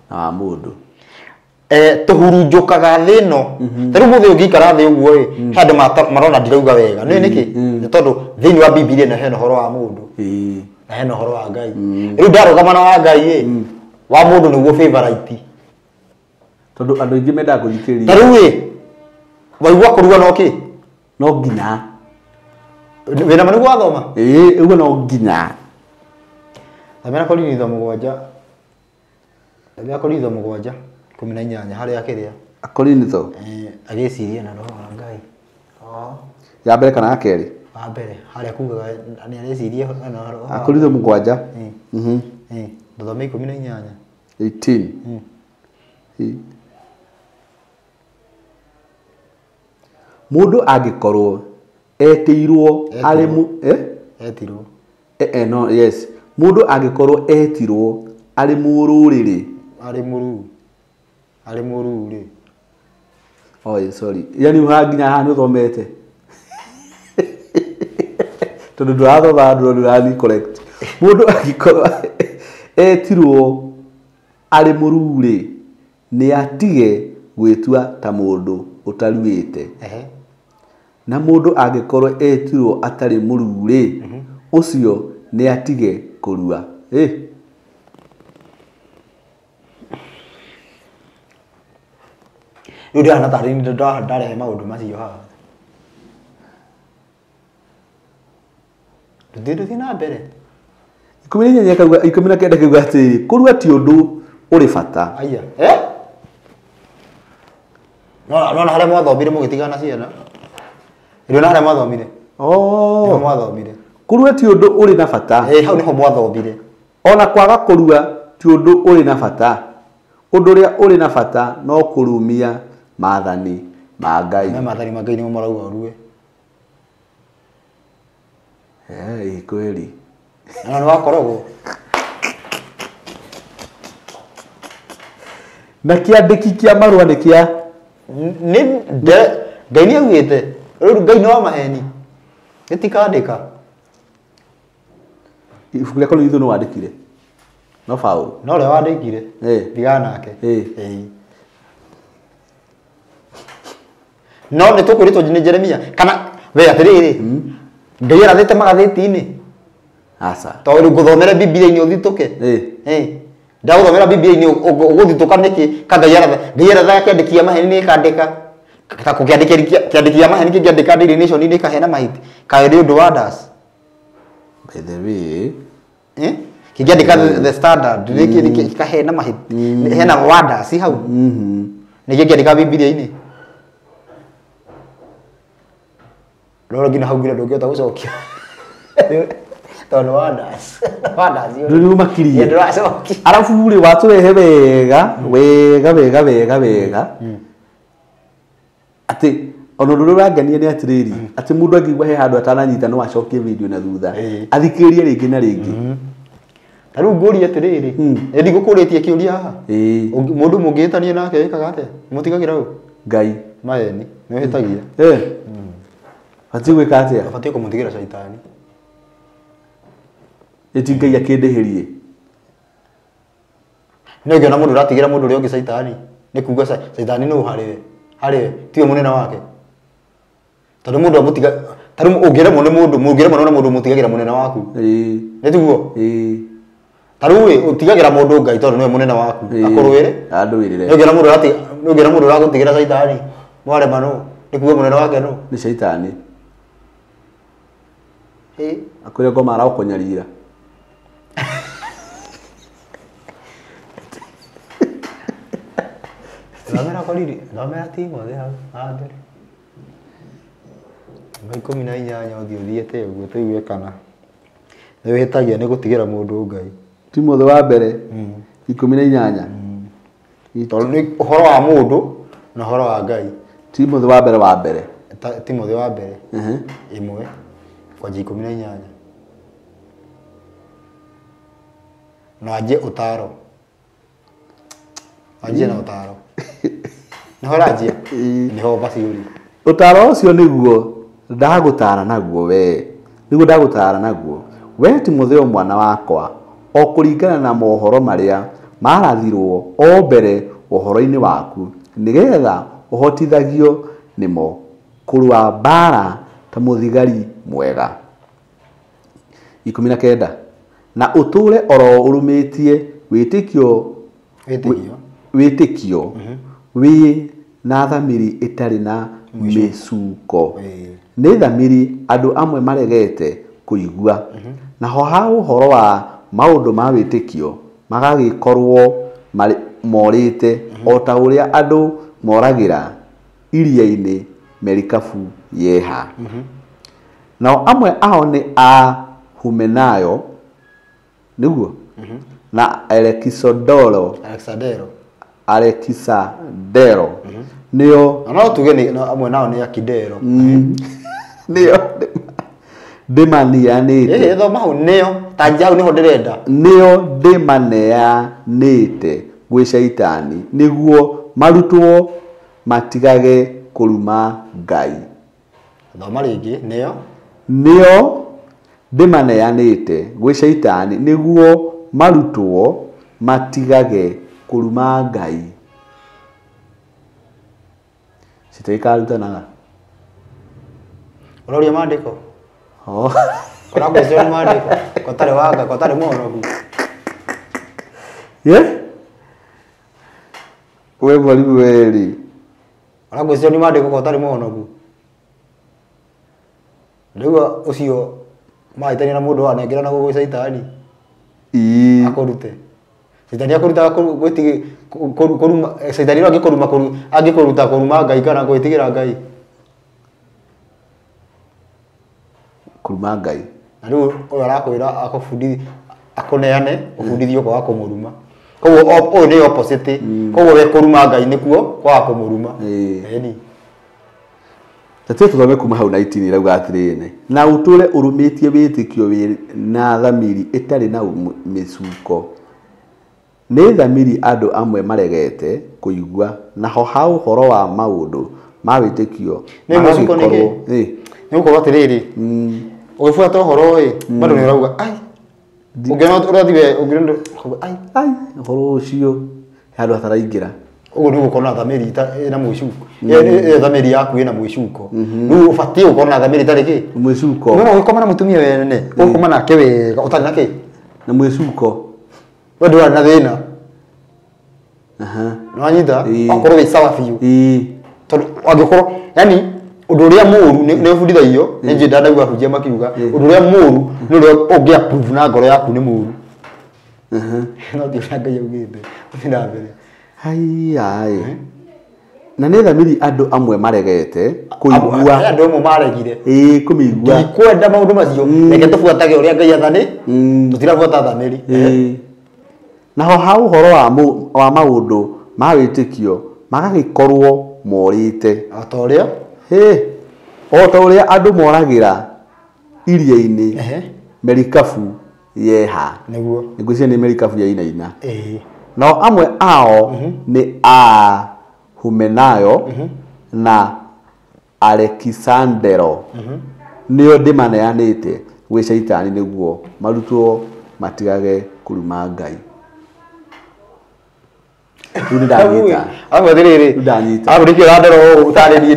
na mũndũ. Tũhurunjũkaga thĩ ĩno. Ta rĩu mũthĩ ũngĩikara thĩ ũguo ĩ, he andũ marona ndirauga wega. Nĩ nĩkĩ? Nĩ tondũ thĩinĩ wa Bibilia ĩno hena ũhoro wa mũndũ na hena ũhoro wa Ngai. Rĩu ndarũgama na wa Ngai ĩ, wa mũndũ nĩguo favorite. Tondũ andũ aingĩ mendaga gũthikĩrĩria. Ta rĩu ĩ, waigua kũrua no kĩ? No nginya. Wĩna ma nĩguo wathoma? Ĩĩ, ũguo no nginya. Thomera Korinitho 7. Thomera Korinitho 7 18 harĩa kĩrĩa. Korinitho. Agĩciria na roho wa Ngai. Ya mbere kana ya kerĩ? Wa mbere harĩa kugaga nĩ areciria na roho. Korinitho 7. Thome 18. 18. Mũndũ angĩkorwo etĩirwo arĩ etirwo. No yes. Mũndũ angĩkorwo etirwo arĩ mũrũrĩrĩ. Arĩ mũruu. Arĩ mũruu rĩ. Oh, sorry. Yaani haha nginya haha nĩ ũthomete. Tondũ ndũrathoma handũ ndũrani correct. Mũndũ angĩkorwo etirwo arĩ mũruu rĩ, nĩ atige gwĩtua ta mũndũ ũtaruĩte. Na mũndũ angĩkorwo etirwo atarĩ mũruu rĩ, ũcio nĩ atige kũrua. Rĩu ndĩrahana tarĩ ndarehe maũndũ macio haha. Ndũthiĩ na mbere. 18 kauga 19 kauga atĩrĩrĩ, kũrua ti ũndũ ũrĩ bata. Aya. No harĩa mwathomire mũgĩtigana ciana. Rĩu na harĩa mwathomire. Nĩho mwathomire. Kũrua ti ũndũ ũrĩ na bata. Hau nĩho mwathomire. Ona kwaga kũrua ti ũndũ ũrĩ na bata. Ũndũ ũrĩa ũrĩ na bata no kũrumia maathani ma Ngai. Na maathani ma Ngai nĩmo marauga ũrue. Kweli. Na nĩ wakoragwo. Na kĩandĩki kĩa marũa nĩ kĩa nĩ Ngai nĩ augĩte. Rĩu Ngai nĩ wa maheni. Gĩtikandĩka. Ibuku rĩa Korinitho nĩ wandĩkire. No Paũlũ. No ũrĩa wandĩkire. Tigana nake. No nĩ tũkwĩrĩtwo nĩ Jeremia kana we atĩrĩrĩ Ngai arathĩte magathĩti-inĩ. Aca. Tondũ ngũthomere Bibilia-inĩ ũthitũke. Ndagũthomera Bibilia-inĩ ũgũthitũka nĩkĩ? Ka Ngai aratha Ngai aratha kĩandĩkia maheni nĩkandĩka. Ta kũkĩandĩkia maheni kĩngĩandĩka Daily Nation nĩkahena mahĩti. Kaĩ nĩ ũndũ wa das. By the way. Kĩngĩandĩka The Standard nĩkahena mahĩti. Hena wonders hau. Nĩkĩngĩandĩka Bibilia-inĩ. Rora nginya hau nginya ndũngĩhota gũcokia. Tondũ wonders. Wonders. Ndũrĩ ũmakirie. Ndũracokia. Arabu rĩ watũrehe wega wega wega wega wega. Atĩ ona ũndũ ũrĩa ũrangenia nĩ atĩrĩrĩ, atĩ mũndũ angĩigua he handũ atananyita no acokie video na thutha. Athikĩrĩrie rĩngĩ na rĩngĩ. Ta rĩu ngũrie atĩrĩrĩ, nĩ ndigũkũrĩtie kĩũria haha. Mũndũ mũngĩhĩtania nake ĩkaga atĩa? Mũtigagĩra ũ? Ngai. Maheni, nĩ ũhĩtagia. Batiĩ gwĩka atĩa? Batiĩ kũmũtigĩra caitani. Ĩti Ngai akĩndĩhĩrie. Nĩ ũngĩona mũndũ ũratigĩra mũndũ ũrĩa ũngĩ caitani, nĩ kuga caitani nũ harĩ we. Harĩ tiwe mũnene wake. Tondũ mũndũ amũtiga tarĩu ũngĩremwo nĩ mũndũ mũngĩremwo nĩ mũndũ mũtigagĩra mũnene waku. Nĩ tiguo? Tarĩu ĩ ũtigagĩra mũndũ Ngai tondũ nĩwe mũnene waku. Akũrũĩre? Andũĩrĩre. Nĩ ũngĩra mũndũ ũragũtigĩra caitani. Mwarema nũ? Nĩ kuga mũnene wake nũ? Nĩ caitani. Akwĩre ngoma aragũkũnyarira. Thomera koriri, thomera Timothy hau ha mbere. 18 ũthiĩ ũthiĩte ũguo tũigue kana nĩ wĩhĩtagia nĩ gũtigĩra mũndũ Ngai. Timothy wa mbere 18. Tondũ nĩ ũhoro wa mũndũ na ũhoro wa Ngai. Timothy wa mbere. Timothy wa mbere. 1 kwanjia 18. Na anjie ũtaro. Anjie na ũtaro. Nĩho ũranjia? Nĩho basi ũri. Ũtaro ũcio nĩguo ndagũtaara naguo we. Nĩguo ndagũtaara naguo. We Timotheo mwana wakwa, o kũringana na mohoro marĩa marathirwo o mbere ũhoro-inĩ waku, nĩgetha ũhotithagio nĩmo kũrũa mbaara ta mũthigari mwega. 19. Na ũtũũre oro ũrũmĩtie wĩtĩkio wĩ na thamiri ĩtarĩ na mĩcuko. Nĩ thamiri andũ amwe maregete kũigua. Naho ha ũhoro wa maũndũ ma wĩtĩkio magagĩkorwo morĩte o ta ũrĩa andũ moragĩra iria-inĩ merikabu yeha. Nao amwe ao nĩ a Humenayo nĩguo na Alekisandero nĩo no tuge nĩ amwe nao nĩ Akidero. Nĩo ndĩmaneanĩte. Thoma hau nĩo ta njau nĩho ndĩrenda. Nĩo ndĩmaneanĩte gwĩ caitani nĩguo marutwo matigage kũruma Ngai. Thoma rĩngĩ nĩo. Nĩo ndĩmaneanĩte gwĩ caitani nĩguo marutwo matigage kũruma Ngai. Citikarutanaga. Ũroria maandĩko? Ũrakwĩcio nĩ maandĩko? Kotarĩ wa Ngai, kotarĩ mũhonoku. We mwalimu werĩ. Ũrakwĩcio nĩ maandĩko kotarĩ mũhonoku. Rĩu ũcio mahĩtania na mũndũ wanengera na gwĩ caitani. Akũrute. Caitani akũrutaga kũruma caitani angĩkũruma angĩkũruta kũruma Ngai kana gwĩtigĩra Ngai. Kũruma Ngai. Na rĩu ũyũ arakwĩra akũbundithie akũneane ũbundithio kwaga kũmũruma. Koguo ũyũ nĩ opposite. Koguo we kũruma Ngai nĩkuo kwaga kũmũruma. Ĩni. Tete tũthome kuma hau 19 ĩrauga atĩrĩrĩ, na ũtũũre ũrũmĩtie wĩtĩkio wĩ na thamiri ĩtarĩ na mĩcuko. Nĩ thamiri andũ amwe maregete kũigua, naho ha ũhoro wa maũndũ ma wĩtĩkio Nĩ mĩcuko nĩ kĩ? Nĩ gũkorwo atĩrĩrĩ, ũgĩbuata ũhoro ĩ, bado nĩ ũrauga ai. Ũngĩona ũrathiĩ ũngĩona ai ai ũhoro ũcio handũ hataraingĩra. Ũguo nĩ gũkorwo na thamiri ĩna mwĩcuko. Ĩyo thamiri yaku ĩna mwĩcuko. Rĩu ũbatiĩ gũkorwo na thamiri ĩtarĩ kĩ? Mwĩcuko. No ũgĩkoma na mũtumia wene, ũgũkoma nake wega ũtarĩ na kĩ? Na mwĩcuko. We ndũrarĩ na thĩna. Nĩwanyita? Okorwo wĩ sawa biũ. Tondũ angĩkorwo yani ũndũ ũrĩa mũũru nĩ ũbundithagio, nĩ njũĩ ndandaigua ahunjia makiuga, ũndũ ũrĩa mũũru nĩ ũrĩa ũngĩ approve na ngoro yaku nĩ mũũru. No ti ũrĩa Ngai augĩte. Ũthiĩ na mbere. Haiya. Na nĩ thamiri andũ amwe maregete kũigua. Andũ amwe maregire. Kũmĩigua. Ndikwenda maũndũ macio. Reke tũbuatage ũrĩa Ngai athani. Tũtirabuata thamiri. Naho ha ũhoro wa maũndũ ma wĩtĩkio magagĩkorwo morĩte. O ta ũrĩa? O ta ũrĩa andũ moragĩra iria-inĩ merikabu yeha. Nĩguo. Ngwĩciria nĩ merikabu yainaina. Nao amwe ao nĩ a Humenayo na Alekisandero. Nĩo ndĩmaneanĩte gwĩ caitani nĩguo marutwo matigage kũruma Ngai. Rĩu nĩndanyita. Amwe atĩrĩrĩ. Rĩu ndanyita. Abu nĩkĩo ũrandora ũũ tarĩ niĩ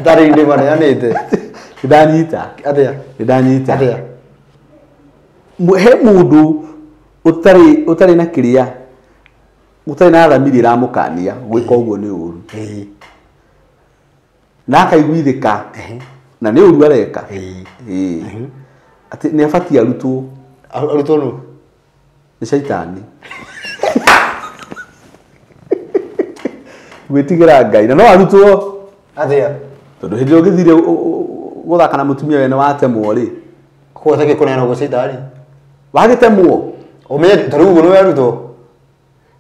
tarĩ niĩ maneanĩte. Nĩndanyita. Atĩa? Nĩndanyita. Atĩa? He mũndũ ũtarĩ na kĩrĩa ũtarĩ na thamiri ĩramũkania gwĩka ũguo nĩ ũru. Na akaiguithĩka na nĩ ũru areka. Atĩ nĩ abatiĩ arutwo. Arutwo nũ? Nĩ caitani. Gwĩtigĩra Ngai na no arutwo. Atĩa? Tondũ hĩndĩ ĩrĩa ũgĩthire gũthaka na mũtumia wene watemwo rĩ. Kũhota kũneana ũguo caitani? Wagĩtemwo. Ũmenye ta rĩu ũguo nĩ werutwo.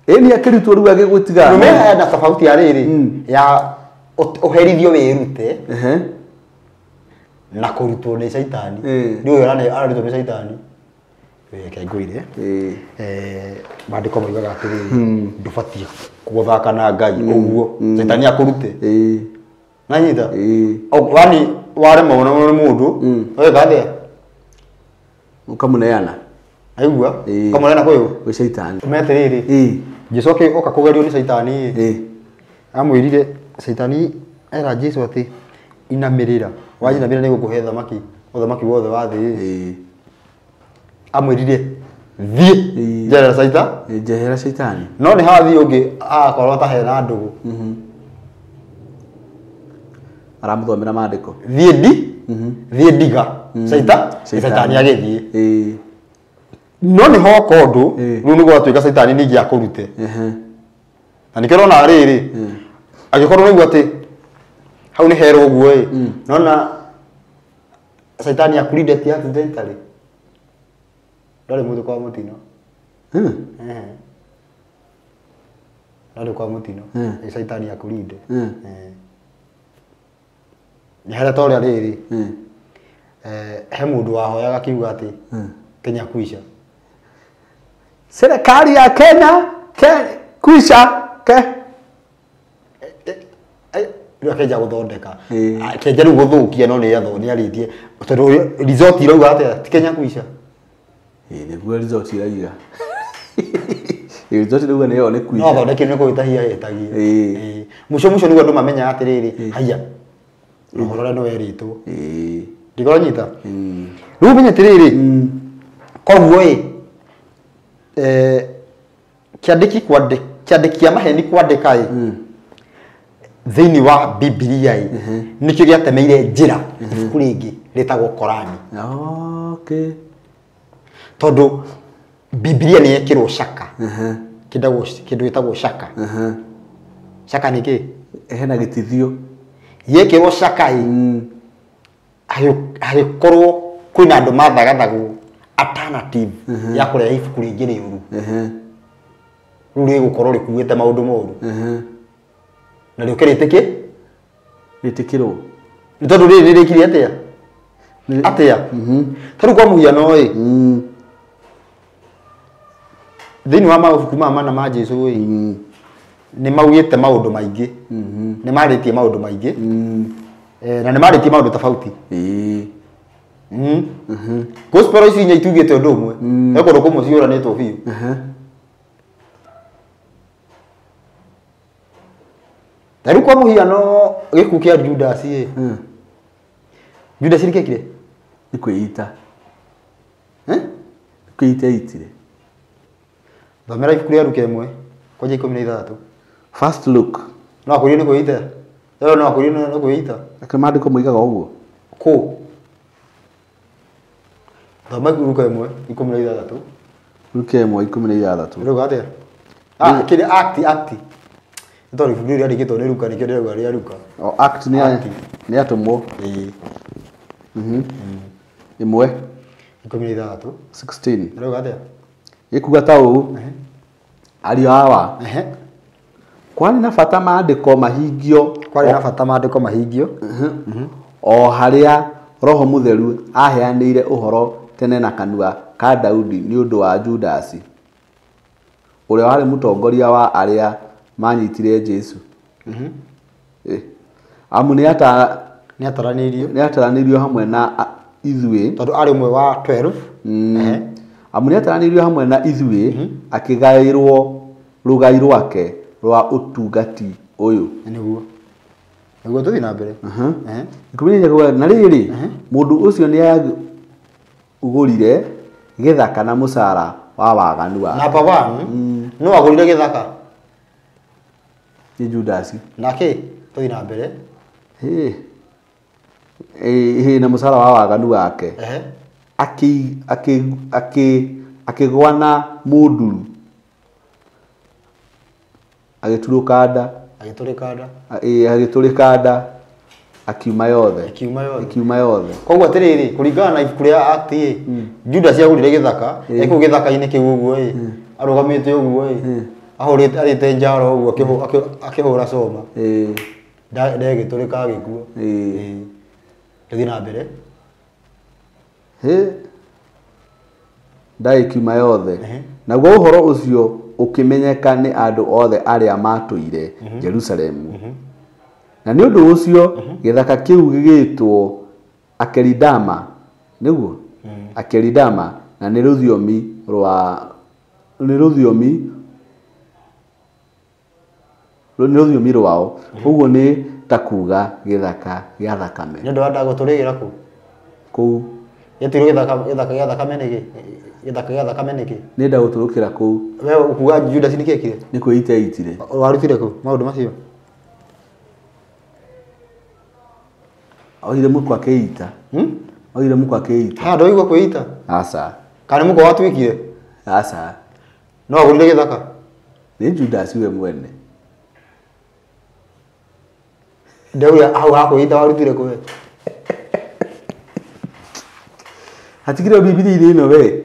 Ĩĩ nĩ akĩrutwo rĩu agĩgwĩtigana. Nũme hena tofauti ya rĩrĩ ya ũherithio wĩrute na kũrutwo nĩ caitani. Nĩ ũyũ ararutwo nĩ caitani. Reke ngwĩre. Maandĩko moigaga atĩrĩrĩ ndũbatiĩ gũthaka na Ngai ũguo caitani akũrute. Nanyita? Wani waremwo nĩ mũndũ ũgeka atĩa? Ũkamũneana. Aigua? Ũkamũneana kwĩ ũ? Gwĩ caitani. Ũmenye atĩrĩrĩ Jesũ oka kũgerio nĩ caitani ĩ amwĩrire caitani era Jesũ atĩ inamĩrĩra wanyinamĩrĩra nĩngũkũhe thamaki ũthamaki wothe wa thĩ ĩ amwĩrire thiĩ njerera caitani njehera caitani no nĩ hathiĩ ũngĩ agakorwo ta hena ndũgũ aramũthomera maandĩko thiĩ ndi thiĩ ndiga caitani agĩthiĩ no nĩ hoka ũndũ rĩu nĩ gwatuĩka caitani ningĩ akũrute na nĩkĩo ũrona rĩrĩ angĩkorwo nĩguo atĩ hau nĩ herwo ũguo ĩ nona caitani akurinde ti accidentally ndarĩ mũndũ kwa mũtino ndarĩ kwa mũtino nĩ caitani akurinde nĩ harĩa ta ũrĩa rĩrĩ he mũndũ wahoyaga akiuga atĩ Kenya kuisha serikali ya Kenya kuisha ke rĩu akenja gũthondeka akenja rĩu gũthũkia no nĩ arĩtie tondũ resort irauga atĩa ti Kenya kuisha nĩguo resort irauga resort irauga nĩyo nĩ kuisha no athondekire nĩ kũhĩtahia ahĩtagia mũico mũico nĩguo andũ mamenyaga atĩrĩrĩ haiya ũhoro ũrĩa nĩ werĩtwo ndigoranyita rĩu ũmenye atĩrĩrĩ koguo ĩ kĩandĩki kĩandĩki maheni kwandĩka ĩ thĩinĩ wa Bibilia ĩ nĩkĩo gĩatemeire njĩra ibuku rĩngĩ rĩtagwo Korani. Okay. Tondũ Bibilia nĩ yekĩrwo caka kĩndũ gĩtagwo caka. Caka nĩ kĩ? Hena gĩtithio. Yekĩrwo caka ĩ hagĩkorwo kwĩna andũ mathagathagwo alternative ya kũrehe ibuku rĩngĩ rĩũru rĩu rĩgũkorwo rĩkuĩte maũndũ moru na rĩũke rĩtĩkĩ rĩtĩkĩrwo nĩ tondũ rĩrĩ rĩrĩkire atĩa atĩa ta rĩu kwa mũhiano ĩ thĩinĩ wa mabuku maya mana ma Jesũ ĩ nĩ maugĩte maũndũ maingĩ nĩ marĩtie maũndũ maingĩ na nĩ marĩtie maũndũ tofauti gospel ici inya itugĩte ũndũ ũmwe he kũndũ kũmwe ciũranĩtwo biũ ta rĩu kwa mũhiano gĩkuũ kĩa Judas ĩ Judas nĩ kĩekire nĩ kwĩita nĩ kwĩita eitire thomera ibuku rĩa Luka 1 kwanja 16 first look no akwĩrie nĩ kwĩita no akwĩrie nĩ kwĩita akĩ maandĩko moigaga ũguo kũ thoma Luka 1 16 Luka 1 16 Rĩu atĩa kĩrĩa act tondũ ibuku rĩu rĩandĩkĩtwo nĩ Luka nĩkĩo ndĩrauga rĩa Luka o act nĩ atũmwo 1 16 16 Rĩu atĩa gĩkuga ta ũũ ariũ awa kwarĩ na bata maandĩko mahingio kwarĩ na bata maandĩko mahingio o harĩa Roho Mũtheru aheanĩire ũhoro tene na kanua ka Daudi nĩ ũndũ wa Judasi ũrĩa warĩ mũtongoria wa arĩa manyitire Jesũ amu nĩ ataranĩirio hamwe na ithuĩ tondũ arĩ ũmwe wa 12 amu nĩ ataranĩirio hamwe na ithuĩ akĩgaĩrwo rũgai rwake rwa ũtungati ũyũ. Nĩguo. Nĩguo tũthiĩ na mbere. 14 na rĩrĩ mũndũ ũcio nĩ agũrire gĩthaka na mũcara wa waganu wake. Number 1 no agũrire gĩthaka nĩ Judas. Nake tũthiĩ na mbere. Na mũcara wa waganu wake. Akĩgwa na mũnduru agĩturũka nda. Agĩtũrĩka nda akiuma yothe. Akiuma yothe. Koguo atĩrĩrĩ kũringana na ibuku rĩa Act ĩ Judas agũrire gĩthaka ekũu gĩthaka-inĩ kĩu ũguo ĩ arũgamĩte ũguo ĩ ahũrĩte arĩte njaro ũguo akĩhũra coma. Ndegĩtũrĩka agĩkua. Tũthiĩ na mbere. Ndaĩkiuma yothe. Naguo ũhoro ũcio ũkĩmenyeka nĩ andũ othe arĩa matũire Jerusalemu. Na nĩ ũndũ ũcio gĩthaka kĩu gĩgĩtwo Akeridama, nĩguo? Akeridama na nĩ rũthiomi rwa nĩ rũthiomi rwao. Ũguo nĩ ta kuga gĩthaka gĩa thakame. Nĩ ũndũ wa ndagũtũrĩgĩra kũ? Kũu. Gĩtirwo gĩthaka gĩa thakame nĩkĩ? Gĩthaka gĩa thakame nĩkĩ? Nĩ ndagũtũrũkĩra kũu. We ũkuga Judas nĩkĩ ekire? Nĩ kwĩita eitire. Warutire kũ maũndũ macio? Oire mũkwa akĩita. Oire mũkwa akĩita. Ha ndũigua kwĩita? Aca. Kana mũkwa watuĩkire? Aca. No agũrire gĩthaka? Nĩ Judas we mwene. Ndauga hau hakwĩita warutire kũ we? Hatikire Bibilia-inĩ ĩno we.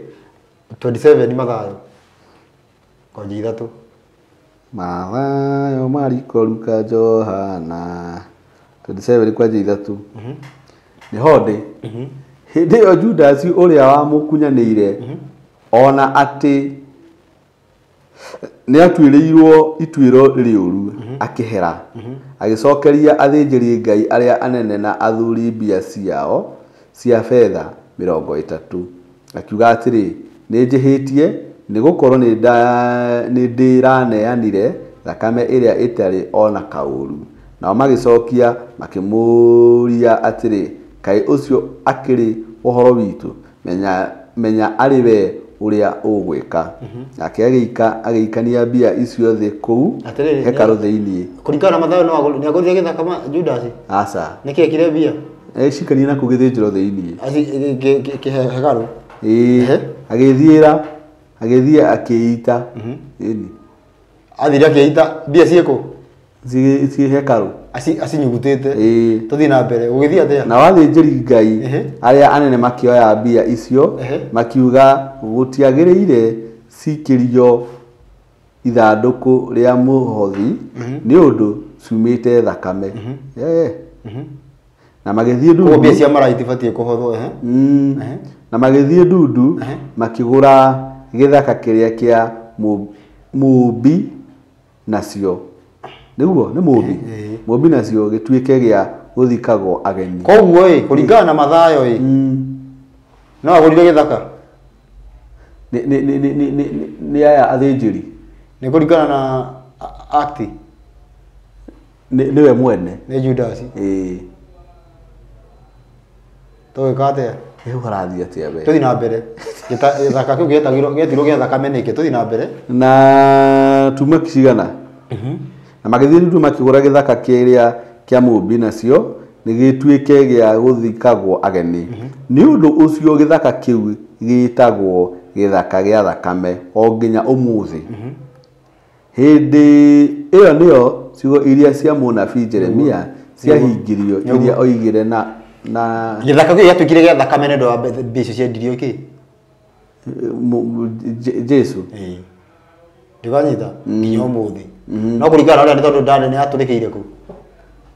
27 Mathayo. Konji 3. Mathayo, Mariko, Luka, Johana. 27 kwanjia 3. Nĩ honde. Hĩndĩ ĩyo Judas ũrĩa wamũkunyanĩire ona atĩ nĩ atuĩrĩirwo ituĩro rĩũru akĩhera. Agĩcokeria athĩnjĩri Ngai arĩa anene na athuri mbia ciao cia betha 30. Akiuga atĩrĩ, nĩ njĩhĩtie nĩ gũkorwo nĩ ndĩraneanire thakame ĩrĩa ĩtarĩ ona kaũru. Nao magĩcokia makĩmũũria atĩrĩ, kaĩ ũcio akĩrĩ ũhoro witũ? Menya arĩ we ũrĩa ũgwĩka. Nake agĩikania mbia icio thĩ kũu hekarũ thĩinĩ. Kũringana na Mathayo no nĩ agũrire gĩthaka Judas? Aca. Nĩkĩ ekire mbia? Cikanie na kũu gĩthĩnjĩro thĩinĩ. Hekarũ? Agĩthiĩra agĩthiĩ akĩita. Ĩni. Athire akĩita mbia ciĩkũ? Ciĩ hekarũ. Acinyugutĩte. Tũthiĩ na mbere. Ũgĩthiĩ atĩa? Na athĩnjĩri Ngai arĩa anene makĩoya mbia icio makiuga gũtiagĩrĩire cikĩrio ithandũkũ rĩa mũhothi nĩ ũndũ ciumĩte thakame. Na magĩthiĩ ndundu. Mbia cia mara itibatiĩ kũhothwo. Na magĩthiĩ ndundu makĩgũra gĩthaka kĩrĩa kĩa mũũmbi nacio. Nĩguo nĩ mũũmbi. Mũũmbi nacio gĩtuĩke gĩa gũthikagwo ageni. Koguo ĩ kũringana na Mathayo ĩ no agũrire gĩthaka? Nĩ aya athĩnjĩri. Nĩ kũringana na Act? Nĩwe mwene. Nĩ Judas. Tũgĩka atĩa? Rĩu harathiĩ atĩa we? Tũthiĩ na mbere. Gĩthaka kĩu gĩetirwo gĩa thakame nĩkĩ? Tũthiĩ na mbere. Na tuma cigana? Na magĩthiĩ ndundu makĩgũra gĩthaka kĩrĩa kĩa mũũmbi nacio nĩ gĩtuĩke gĩa gũthikagwo ageni. Nĩ ũndũ ũcio gĩthaka kĩu gĩtagwo gĩthaka gĩa thakame o nginya ũmũthĩ. Hĩndĩ ĩyo nĩyo ciugo iria cia mũnabii Jeremia ciahingirio iria oigire na gĩthaka kĩu gĩatuĩkire gĩa thakame nĩ ũndũ wa mbia icio ciendirio kĩ? Jesu. Ndĩkanyita nginya ũmũthĩ. No kũringana na ũrĩa nĩ tondũ Daniel nĩ atũrĩkĩire kũ?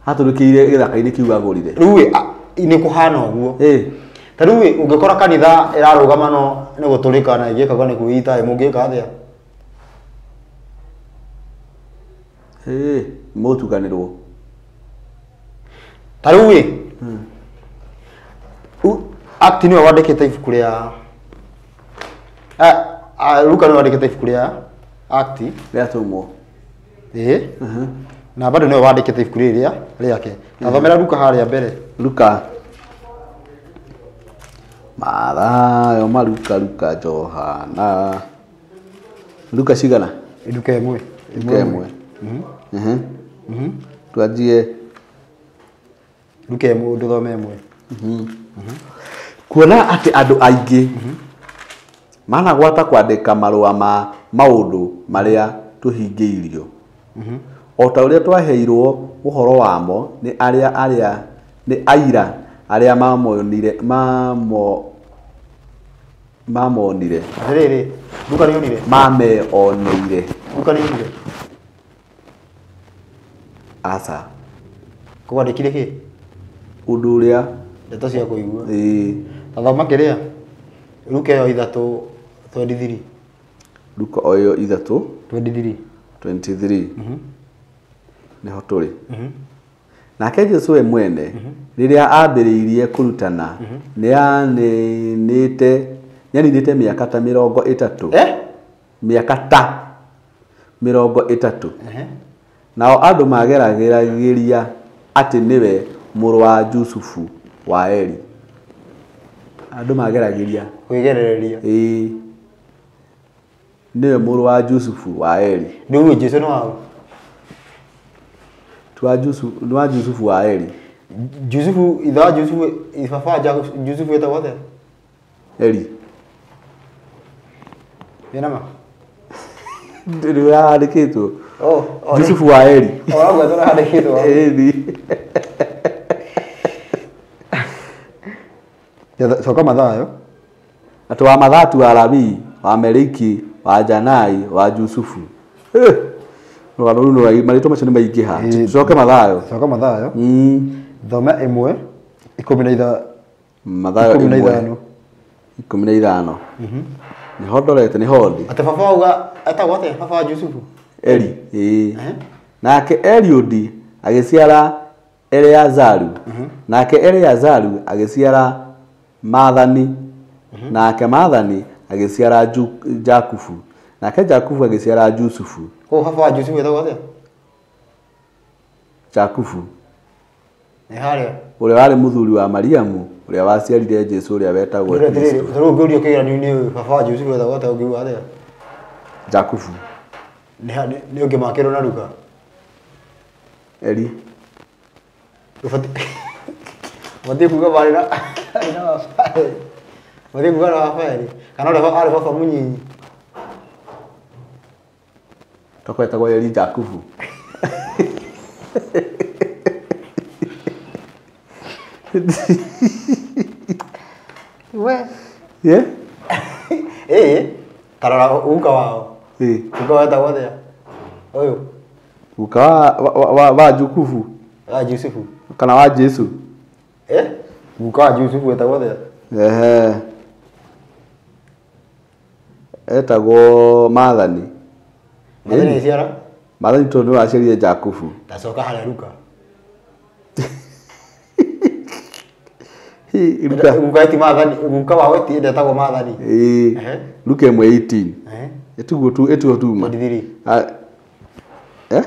Atũrĩkĩire gĩthaka-inĩ kĩu agũrire. Rĩu ĩ nĩ kũhana ũguo. Ta rĩu ĩ ũngĩkora kanitha ĩrarũgama no nĩ gũtũrĩka na ĩngĩkaga nĩ kwĩita ĩ mũngĩka atĩa? Mũtukanĩrwo. Ta rĩu ĩ Act nĩwe wandĩkĩte ibuku rĩa Luka nĩwe wandĩkĩte ibuku rĩa Act rĩa atũmwo. Ĩĩ. Na bado nĩwe wandĩkĩte ibuku rĩrĩa rĩake. Tathomera Luka harĩa mbere. Luka. Mathayo, Maruka, Luka, Johana. Luka cigana? Luka ĩmwe. Luka ĩmwe. Twanjie Luka ĩmwe ndũthome ĩmwe. Kuona atĩ andũ aingĩ managwata kwandĩka marũa ma maũndũ marĩa tũhingĩirio. O ta ũrĩa twaheirwo ũhoro wamo nĩ arĩa arĩa nĩ aira arĩa mamonire mamonire. Atĩrĩrĩ, Luka nĩonire? Mameoneire. Luka nĩonire? Aca. Kwandĩkire kĩ? Ũndũ ũrĩa ndeto cia kũigua. Ĩĩ. Tathoma kĩrĩa? Luka ĩyo ithatũ 23. Luka o ĩyo ithatũ 23. 23. Nĩho tũrĩ. Nake Jesũ we mwene rĩrĩa ambĩrĩirie kũrutana nĩaninĩte mĩaka ta mĩrongo ĩtatũ. Mĩaka ta mĩrongo ĩtatũ. Nao andũ mageragĩria atĩ nĩwe mũrũ wa Jusufu wa Eli. Andũ mageragĩria kwĩgerereria. Ĩĩ. Nĩwe mũrũ wa Jusufu wa Eli. Rĩu Jesũ nĩ waũ? Nĩ wa Jusufu wa Eli. Jusufu ithe wa Jusufu baba wa Jusufu etagwo atĩa? Eli. Wĩna ma? Ndĩrĩ handĩkĩtwo. Oh, Jusufu wa Eli. O hau handĩkĩtwo. Ĩĩ. Coka Mathayo. Atĩ wa Mathatu wa Lawi, wa Meliki, wa Janai, wa Jusufu. Rũgano rũu nĩ marĩtwa macio nĩ maingĩha. Tucoke Mathayo. Coka Mathayo. Thoma ĩmwe ikũmi na ithano. Mathayo ĩmwe ikũmi na ithano. Nĩho ndorete nĩho ndĩ. Atĩ baba auga etagwo atĩa baba wa Jusufu? Eli. Ĩĩ. Nake Eliudi agĩciara Eleazaru. Nake Eleazaru agĩciara Mathani. Nake Mathani agĩciara Jakubu. Nake Jakubu agĩciara Jusufu. Koguo baba wa Jusufu etagwo atĩa? Jakubu. Nĩ harĩa. Ũrĩa warĩ mũthuri wa Mariamu, ũrĩa waciarire Jesũ ũrĩa wetagwo Kristo. Rĩu ũngĩũrio kĩgeranio-inĩ baba wa Jusufu etagwo atĩa ũngiuga atĩa? Jakubu. Nĩ ũngĩmakĩrwo na Luka? Eli. Ũbatiĩ kuga marĩ na baba Eli. Ũbatiĩ kuga na baba Eli. Kana ũrĩa arĩ baba mũnyinyi. Toko etagwo Eli Jakubu. We. Yeah? Ĩĩ, tarora guka wao. Ĩĩ. Guka wao etagwo atĩa? Ũyũ. Guka wa Jukufu. Wa Jusufu. Kana wa Jesu. Eh? Guka wa Jusufu etagwo atĩa? Ehe. Etagwo Mathani. Mathani agĩciara? Mathani tondũ nĩwe waciarire Jakubu. Ndacoka harĩa Luka. Luka. Guka ti Mathani, guka wao ti ndetagwo Mathani. Ĩĩ. Luka ĩmwe 18. Ĩtuguo tu ĩtuo tuma. 23. Eh?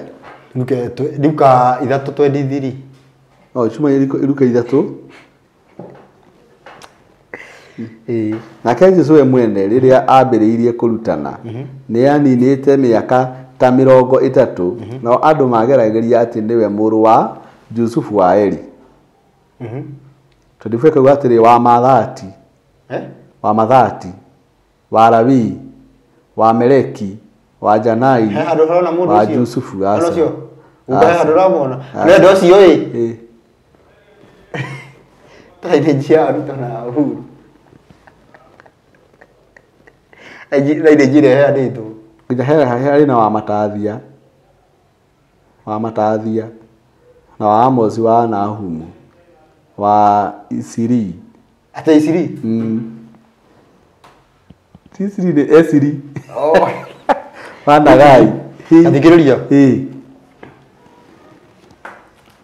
Luka ithatũ 23. Oh, cuma Luka ithatũ. Ĩĩ. Nake Jesũ we mwene rĩrĩa ambĩrĩirie kũrutana nĩaninĩte mĩaka ta mĩrongo ĩtatũ nao andũ mageragĩria atĩ nĩwe mũrũ wa Jusufu wa Eli. Tondũ ĩkauga atĩrĩ wa Mathati. Wa Mathati, wa Lawi, wa Meleki, wa Janai, wa Jusufu. Aca. Guka he handũ ũramwona? Nĩ andũ acio ĩ. Lineage ya Ruto na Uhuru. Lineage ĩrĩa ĩheanĩtwo. Nginya harĩ na wa Matathia. Wa Matathia. Na wa Amosi wa Nahumu. Wa Isiri. Atĩ Isiri? Ti Isiri nĩ Esiri. Oh. Wa Nagai. Athikĩrĩria. Ĩĩ.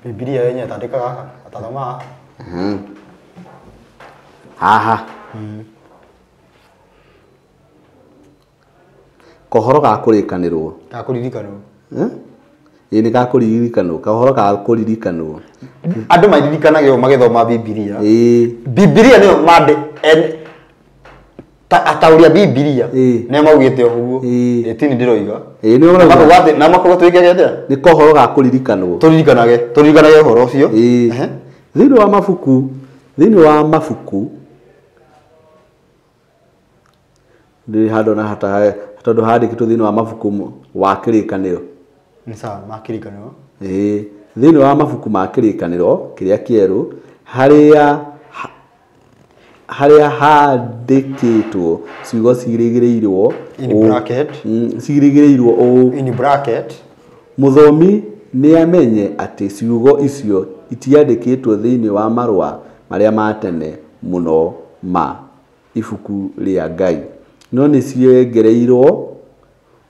Bibilia yenyewe tandĩka gaka, atathoma haha. Haha. Kohoro ga kũrĩkanĩrwo. Ga kũririkanwo. Eh? Ĩĩ nĩ gakũririkanwo, kahoro ga kũririkanwo. Andũ maririkanage o magĩthoma Bibilia. Ĩĩ. Bibilia nĩyo mande ataũri a Bibilia nĩo maugĩte ũguo. Ĩĩ. Tini ndĩroiga. Ĩĩ nĩ ũrauga. Makauga atĩ na makauga twĩkage atĩa? Nĩ kohoro ga kũririkanwo. Tũririkanage, tũririkanage ũhoro ũcio. Ĩĩ. Ehe. Thĩinĩ wa mabuku, thĩinĩ wa mabuku ndĩ handũ na hata tondũ handĩkĩtwo thĩinĩ wa mabuku wa kĩrĩkanĩro. Nĩ sawa, ma kĩrĩkanĩro. Ĩĩ, thĩinĩ wa mabuku ma kĩrĩkanĩro kĩrĩa kĩerũ harĩa harĩa handĩkĩtwo ciugo cirigĩrĩirwo In bracket. Cirigĩrĩirwo ũũ. In bracket. Mũthomi nĩamenye atĩ ciugo icio itiandĩkĩtwo thĩinĩ wa marũa marĩa ma tene mũno ma ibuku rĩa Ngai, no nĩ ciongereirwo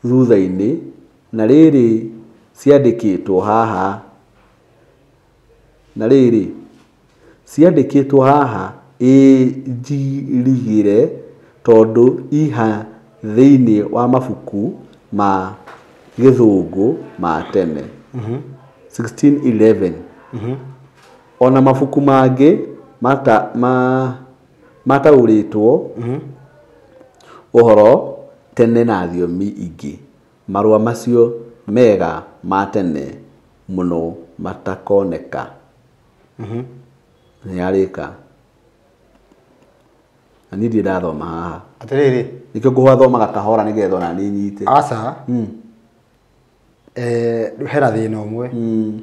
thutha-inĩ, na rĩrĩ ciandĩkĩtwo haha, na rĩrĩ ciandĩkĩtwo haha ĩnjirigĩre tondũ iha thĩinĩ wa mabuku ma gĩthũngũ ma tene. 1611. Ona mabuku mangĩ mataũrĩtwo ũhoro tene na thiomi ingĩ, marũa macio mega ma tene mũno matakoneka. Nĩ yarĩka. Na niĩ ndirĩ ndathoma haha. Atĩrĩrĩ. Nĩkĩo ngũthomaga kahora nĩgetha ona niĩ nyite. Aca. Hena thĩna ũmwe.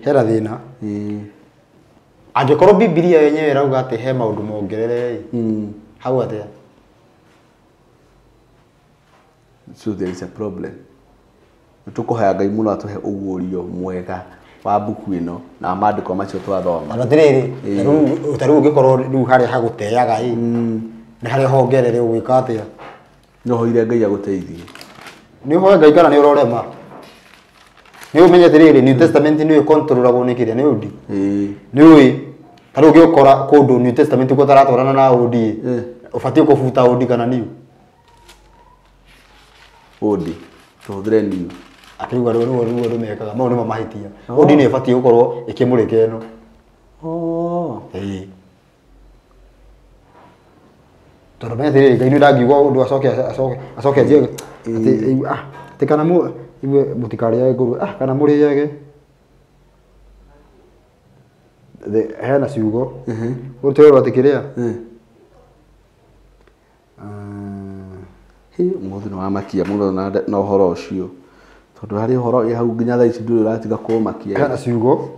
Hena thĩna. Angĩkorwo Bibilia yenyewe ĩrauga atĩ he maũndũ mongerere ĩ. Hau atĩa? So there is a problem. Tũkũhoya Ngai mũno atũhe ũguũrio mwega wa mbuku ĩno na maandĩko macio twathoma. Na atĩrĩrĩ, ta rĩu ũngĩkorwo rĩu harĩa hagũteaga ĩ, nĩ harĩa hongerere ũgwĩka atĩa? No hoire Ngai agũteithie. Nĩ ũhoe Ngai kana nĩ ũrorema? Nĩ ũmenye atĩrĩrĩ, New Testament nĩyo ĩkontrolagwo nĩ kĩrĩa, nĩ Old. Nĩ ũĩ, ta rĩu ũngĩũkora kũndũ New Testament gũtaratwarana na Old ĩ, ũbatiĩ kũbuta Old kana New? Old, tũhũthĩre New. Akĩuga rĩu rĩu rĩu andũ mekaga, mau nĩmo mahĩtia. Old nĩ ĩbatiĩ gũkorwo ĩkĩmũrĩka ĩno. Ĩĩ. Tondũ menya atĩrĩrĩ, Ngai nĩ ndangiuga ũndũ acoke acoke acoke anjie atĩ atĩ kana igue mũtikarĩage ngũrwe, kana mũrĩage. Hena ciugo. Ũtwerwo atĩ kĩrĩa? Ũmũthĩ nĩ wamakia mũno na ũhoro ũcio. Tondũ harĩ ũhoro wĩ hau nginya thaa ici ndũrĩ ũratiga kũmakia. Hena ciugo.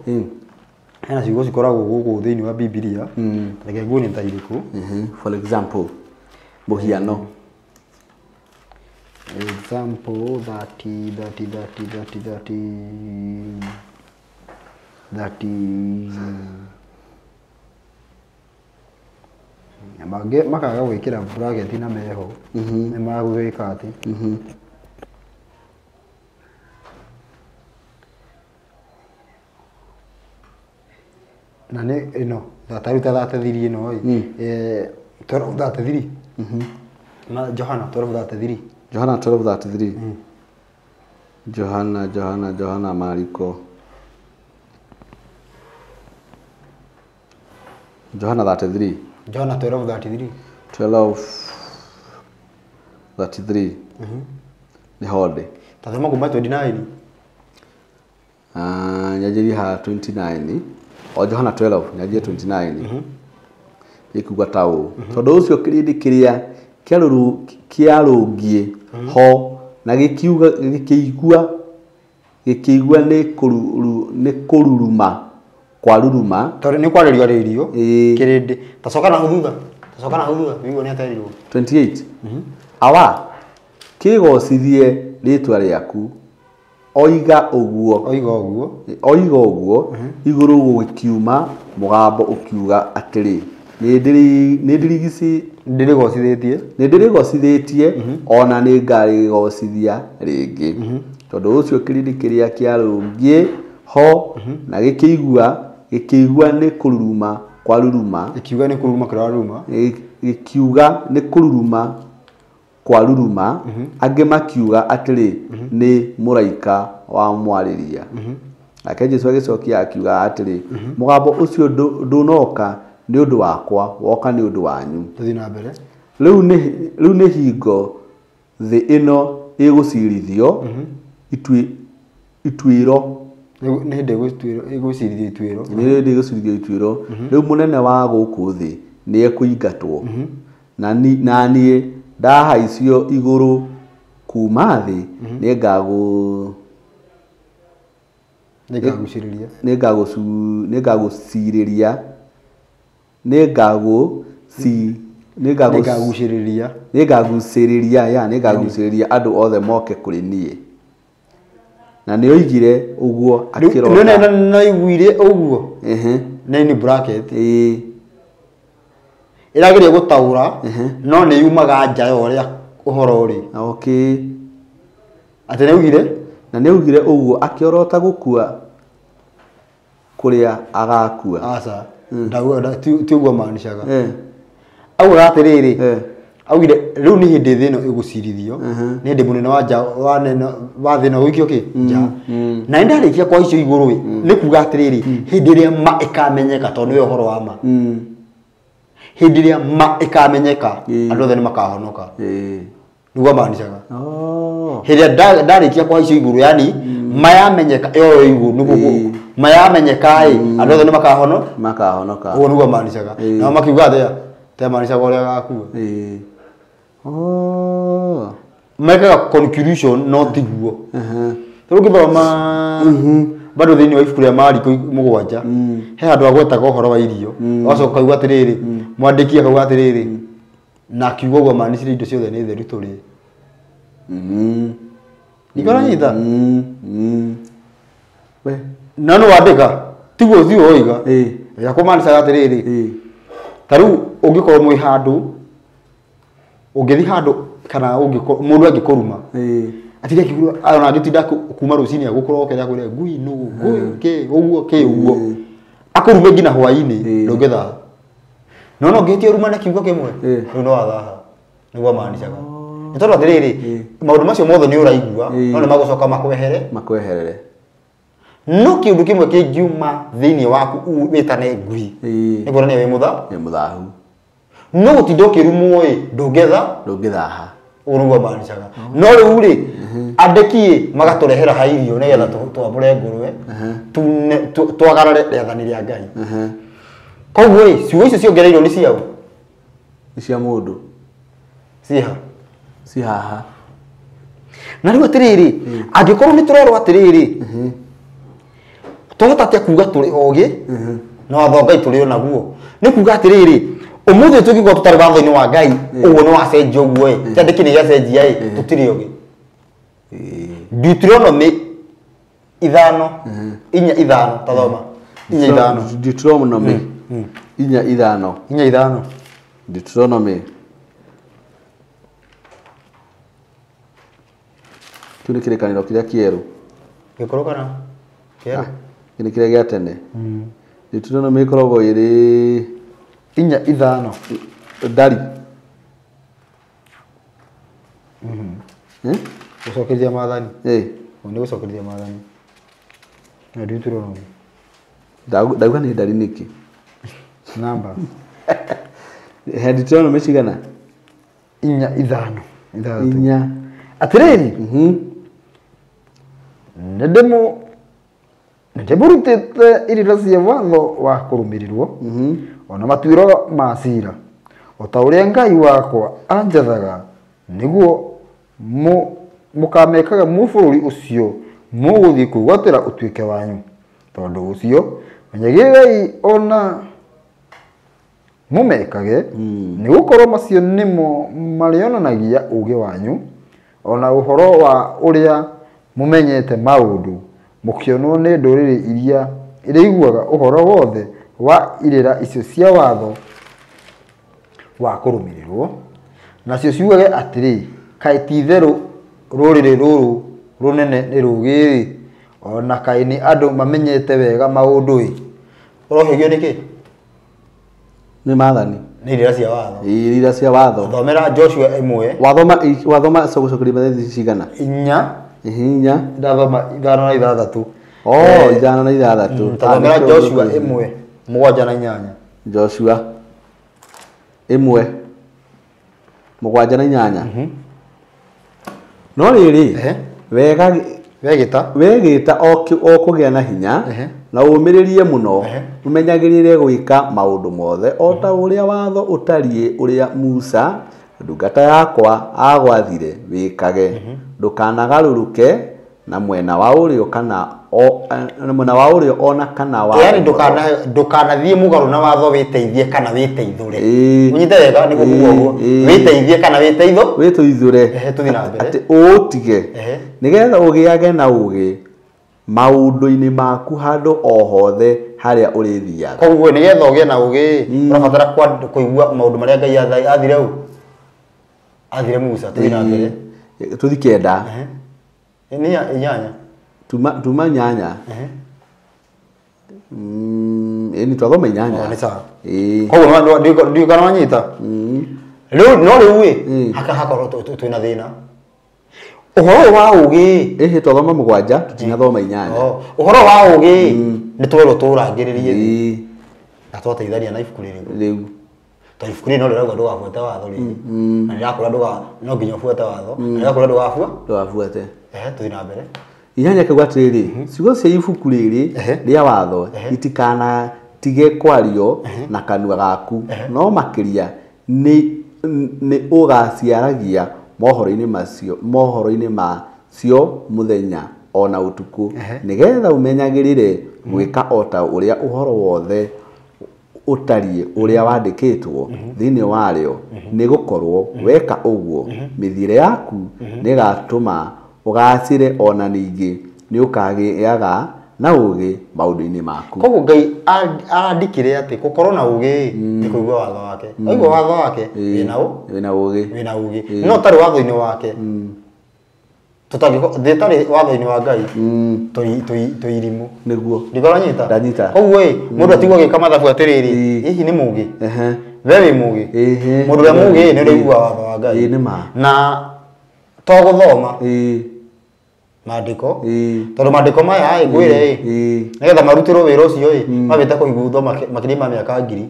Hena ciugo cikoragwo gũkũ thĩinĩ wa Bibilia. Reke nguonie ta irĩkũ. For example, mũhiano. Example 30, 30, 30, 30, 30, 30. Mangĩ makaga gwĩkĩra bracket na meho. Nĩ magwĩka atĩ. Na nĩ ĩno, ta rĩu ta 33 ĩno ĩ. 12:33. Na Johana 12:33. Johana 12:33. Johana, Johana, Johana, Mariko. Johana 33. Johana 12:33. 12:33. Nĩ honde. Tathoma kuma 29. Nyanjĩrie haha 29. O Johana 12, nyanjie 29. Ĩkuga ta ũũ. Tondũ ũcio kĩrĩndĩ kĩrĩa kĩarũngiĩ ho na gĩkiuga gĩkĩigua gĩkĩigua nĩ kũruruma kwa ruruma. Tondũ nĩ kwarĩrio arĩrio kĩrĩndĩ. Tacoka na hau thutha. Tacoka na hau thutha wĩigue nĩ aterirwo. 28. Awa kĩgocithie rĩtwa rĩaku. Oiga ũguo. Oiga ũguo. Oiga ũguo igũrũ gũkiuma mũgambo ũkiuga atĩrĩ, nĩ ndĩrĩgocithĩtie. Nĩ ndĩrĩgocithĩtie ona nĩ ngarĩgocithia rĩngĩ. Tondũ ũcio kĩrĩndĩ kĩrĩa kĩarũngiĩ ho na gĩkĩigua gĩkĩigua nĩ kũruruma kwa ruruma. Gĩkiuga nĩ kũruruma kwa ruruma. Gĩkiuga nĩ kũruruma kwa ruruma. Angĩ makiuga atĩrĩ, nĩ mũraika wa mwarĩria. Nake Jesũ agĩcokia akiuga atĩrĩ, mũgambo ũcio ndũnoka nĩ ũndũ wakwa, woka nĩ ũndũ wanyu. Tũthiĩ na mbere. Rĩu nĩ hingo thĩ ĩno ĩgũcirithio ituĩro. Nĩ hĩndĩ ĩgũcirithio ituĩro. Nĩ hĩndĩ ĩgũcirithio ituĩro. Rĩu mũnene wa gũkũ thĩ nĩ ekũingatwo. Na niĩ ndahaicio igũrũ kuma thĩ nĩngagucĩrĩria nĩngagucĩrĩria andũ othe moke kũrĩ niĩ. Na nĩoigire ũguo akĩrora. Nĩoigire ũguo. Nĩ bracket. Ĩrageria gũtaũra no nĩ yumaga nja ya ũrĩa ũhoro ũrĩ. Okay. Atĩ nĩaugire? Na nĩaugire ũguo akĩorota gũkua kũrĩa agakua. Aca. Ti ũguo maanishaga. Augaga atĩrĩrĩ, augire rĩu nĩ hĩndĩ thĩ ĩno ĩgũcirithio, nĩ hĩndĩ mũnene wa nja wa thĩ ĩno gũikio kĩ nja. Na nĩndarĩkia kwa icio igũrũ ĩ, nĩ kuga atĩrĩrĩ, hĩndĩ ĩrĩa ma ĩkamenyeka, tondũ nĩwe ũhoro wa ma. Hĩndĩ ĩrĩa ma ĩkamenyeka, andũ othe nĩ makahonoka. Nĩguo maanishaga. Hĩndĩ ĩrĩa ndarĩkia kwa icio igũrũ, yani mayamenyeka ĩyo igũrũ nĩguo mayamenyeka ĩ, andũ othe nĩ makahonoka. Ũguo nĩguo maanishaga. Nao makiuga atĩa? Te maanishaga ũrĩa agakua. Mekaga conclusion no tiguo. Tondũ ũngĩthoma bado thĩinĩ wa ibuku rĩa Mariko 7, he handũ agwetaga ũhoro wa irio, agacoka akauga atĩrĩrĩ, mwandĩki akauga atĩrĩrĩ, na akiuga ũguo maanicire indo ciothe nĩ theru tũrĩe. Nĩkĩo We na nĩ wandĩka tiguo tiguo oiga. Yakũmanicaga atĩrĩrĩ, ta rĩu ũngĩkorwo mwĩ handũ, ũngĩthiĩ handũ kana mũndũ angĩkũruma, atinde akiuga ona angĩtinda kuma rũcinĩ agũkũrokera akwĩre ngui nũgũ, ngui kĩ ũguo kĩ ũguo, akũrume nginya hwaĩ-inĩ ndũngĩthaha. No no ũngĩhĩtia ũrumane kiugo kĩmwe, rĩu no wathaha. Nĩguo maanicaga. Nĩ tondũ atĩrĩrĩ, maũndũ macio mothe nĩ ũraigua, no nĩ magũcoka makweherere. No kĩũndũ kĩmwe kĩngiuma thĩinĩ waku wĩtane ngui, nĩ kuonania wĩ mũthahu. No gũtinda ũkĩrumwo ĩ, ndũngĩthaha. Ũguo nĩguo maanicaga. No rĩu rĩ, andĩki ĩ magatũrehera ha irio nĩgetha twambũre ngũrwe, twagarare rĩathani rĩa Ngai. Koguo ĩ, ciugo icio ciongereirwo nĩ ciaũ? Nĩ cia mũndũ. Ciĩha? Ci haha. Na rĩu atĩrĩrĩ, angĩkorwo nĩ tũrerwo atĩrĩrĩ, twahota atĩa kuga tũrĩ ogĩ na watho wa Ngai tũrĩ o naguo? Nĩ kuga atĩrĩrĩ, ũmũthĩ tũngĩkorwo tũtarĩ watho-inĩ wa Ngai, ũguo nĩ wacenjia ũguo ĩ, kĩandĩki nĩ gĩacenjia ĩ, tũtirĩ ogĩ. Deuteronomy 5, 4 5, ta thoma. 4 5. Deuteronomy 4 5. 4 5. Deuteronomy. Kĩu nĩ kĩrĩkanĩro kĩrĩa kĩerũ. Gĩkũrũ kana kĩerũ? Kĩu nĩ kĩrĩa gĩa tene. Deuteronomy ĩkoragwo ĩrĩ 4 5. Ndari. Gũcokeria maathani. Nĩ gũcokeria maathani. Na Deuteronomy. Ndauga nĩ ndari nĩkĩ? Namba. He Deuteronomy cigana? 4 5. 6. 4. Atĩrĩrĩ, nĩndĩmũrutĩte irĩra cia watho wa kũrũmĩrĩrwo, ona matuĩro ma ciira, o ta ũrĩa Ngai wakwa anjathaga, nĩguo mũkamekaga mu bũrũri ũcio mũgũthiĩ kwĩgwatĩra ũtuĩke wanyu. Tondũ ũcio menyagĩrĩrai ona mũmekage, nĩgũkorwo macio nĩmo marĩonanagia ũũgĩ wanyu, ona ũhoro wa ũrĩa mũmenyete maũndũ, mũkĩonwo nĩ ndũrĩrĩ iria irĩiguaga ũhoro wothe wa irĩra icio cia watho wa kũrũmĩrĩrwo, nacio ciugage atĩrĩ, kaĩ ti-itherũ rũrĩrĩ rũrũ rũnene nĩ rũũgĩ-rĩ, ona kaĩ nĩ andũ mamenyete wega maũndũ-ĩ. Ũrohĩgio nĩkĩ? Nĩ maathani. Nĩ irĩra cia watho. Irĩra cia watho. Thomera Joshua 1. Wathoma gũcokeria mathani cigana? 4. 4. Ndathoma 5 na 6. Oh, 5 na 6. Tathomera Joshua 1 7 na 8. Joshua 1 7 na 8. No rĩrĩ wega wegĩta o kũgĩa na hinya na ũmĩrĩrie mũno ũmenyagĩrĩre gwĩka maũndũ mothe o ta ũrĩa watho ũtariĩ ũrĩa Musa ndungata yakwa agwathire wĩkage ndũkanagarũrũke na mwena wa ũrĩo kana mwena wa ũrĩo ona kana wa yani ndũkanathiĩ mũgarũ na watho wĩteithie kana wĩteithũre ũnyite wega nĩguo kuga ũguo wĩteithie kana wĩteithũre tũthiĩ na mbere atĩ ũũtige nĩgetha ũgĩage na ũũgĩ maũndũ-inĩ maku handũ o hothe harĩa ũrĩthiaga. Koguo nĩgetha ũgĩe na ũũgĩ ũrabatara kũigua maũndũ marĩa Ngai athire ũ athire Musa. Tũthiĩ na mbere tũthiĩ 9 ni 8 tuma 8 ni twathoma 8 ni sawa. Koguo ndiũ kana wanyita rĩu no rĩu ĩ hakakorwo twĩna thĩna ũhoro wa ũũgĩ ĩhĩ twathoma 7 tũtinathoma 8. Ũhoro wa ũũgĩ nĩ twerwo tũrangĩrĩrie thĩ na twateithania na ibuku rĩrĩ rĩu tondũ ibuku rĩrĩ no rĩrauga ndũgabuate watho rĩrĩ na rĩrakũra ndũga no nginya ũbuate watho na rĩrakũra ndũgabuate. Tũthiĩ na mbere 8 akauga atĩrĩrĩ ciugo cia ibuku rĩrĩ rĩa watho itikanatige kwario na kanua gaku no makĩria nĩ ũgaciaragia mohoro-inĩ macio mohoro-inĩ macio mũthenya ona ũtukũ nĩgetha ũmenyagĩrĩre gwĩka o ta ũrĩa ũhoro wothe ũtariĩ ũrĩa wandĩkĩtwo thĩinĩ warĩo nĩgũkorwo weka ũguo mĩthiĩre yaku nĩgatũma ũgacĩre ona ningĩ nĩũkagĩaga na ũũgĩ maũndũ-inĩ maku. Koguo Ngai arandĩkire atĩ gũkorwo na ũũgĩ nĩ kũigua watho wake. Waigua watho wake wĩna ũũgĩ wĩna ũũgĩ no ũtarĩ watho-inĩ wake thĩ ĩtarĩ watho-inĩ wa Ngai tũi irimũ nĩguo ndikora ndanyita. Koguo ĩ mũndũ atigwo agĩka mathabu atĩrĩrĩ hihi nĩ mũũgĩ we wĩ mũũgĩ mũndũ ũrĩa mũũgĩ nĩ ũrĩa ũiguaga watho wa Ngai na to gũthoma maandĩko tondũ maandĩko maya ĩ ngwĩre ĩ nĩgetha marutĩrwo wĩra ũcio ĩ mambĩte kũiguthwo makĩria ma mĩaka 1000.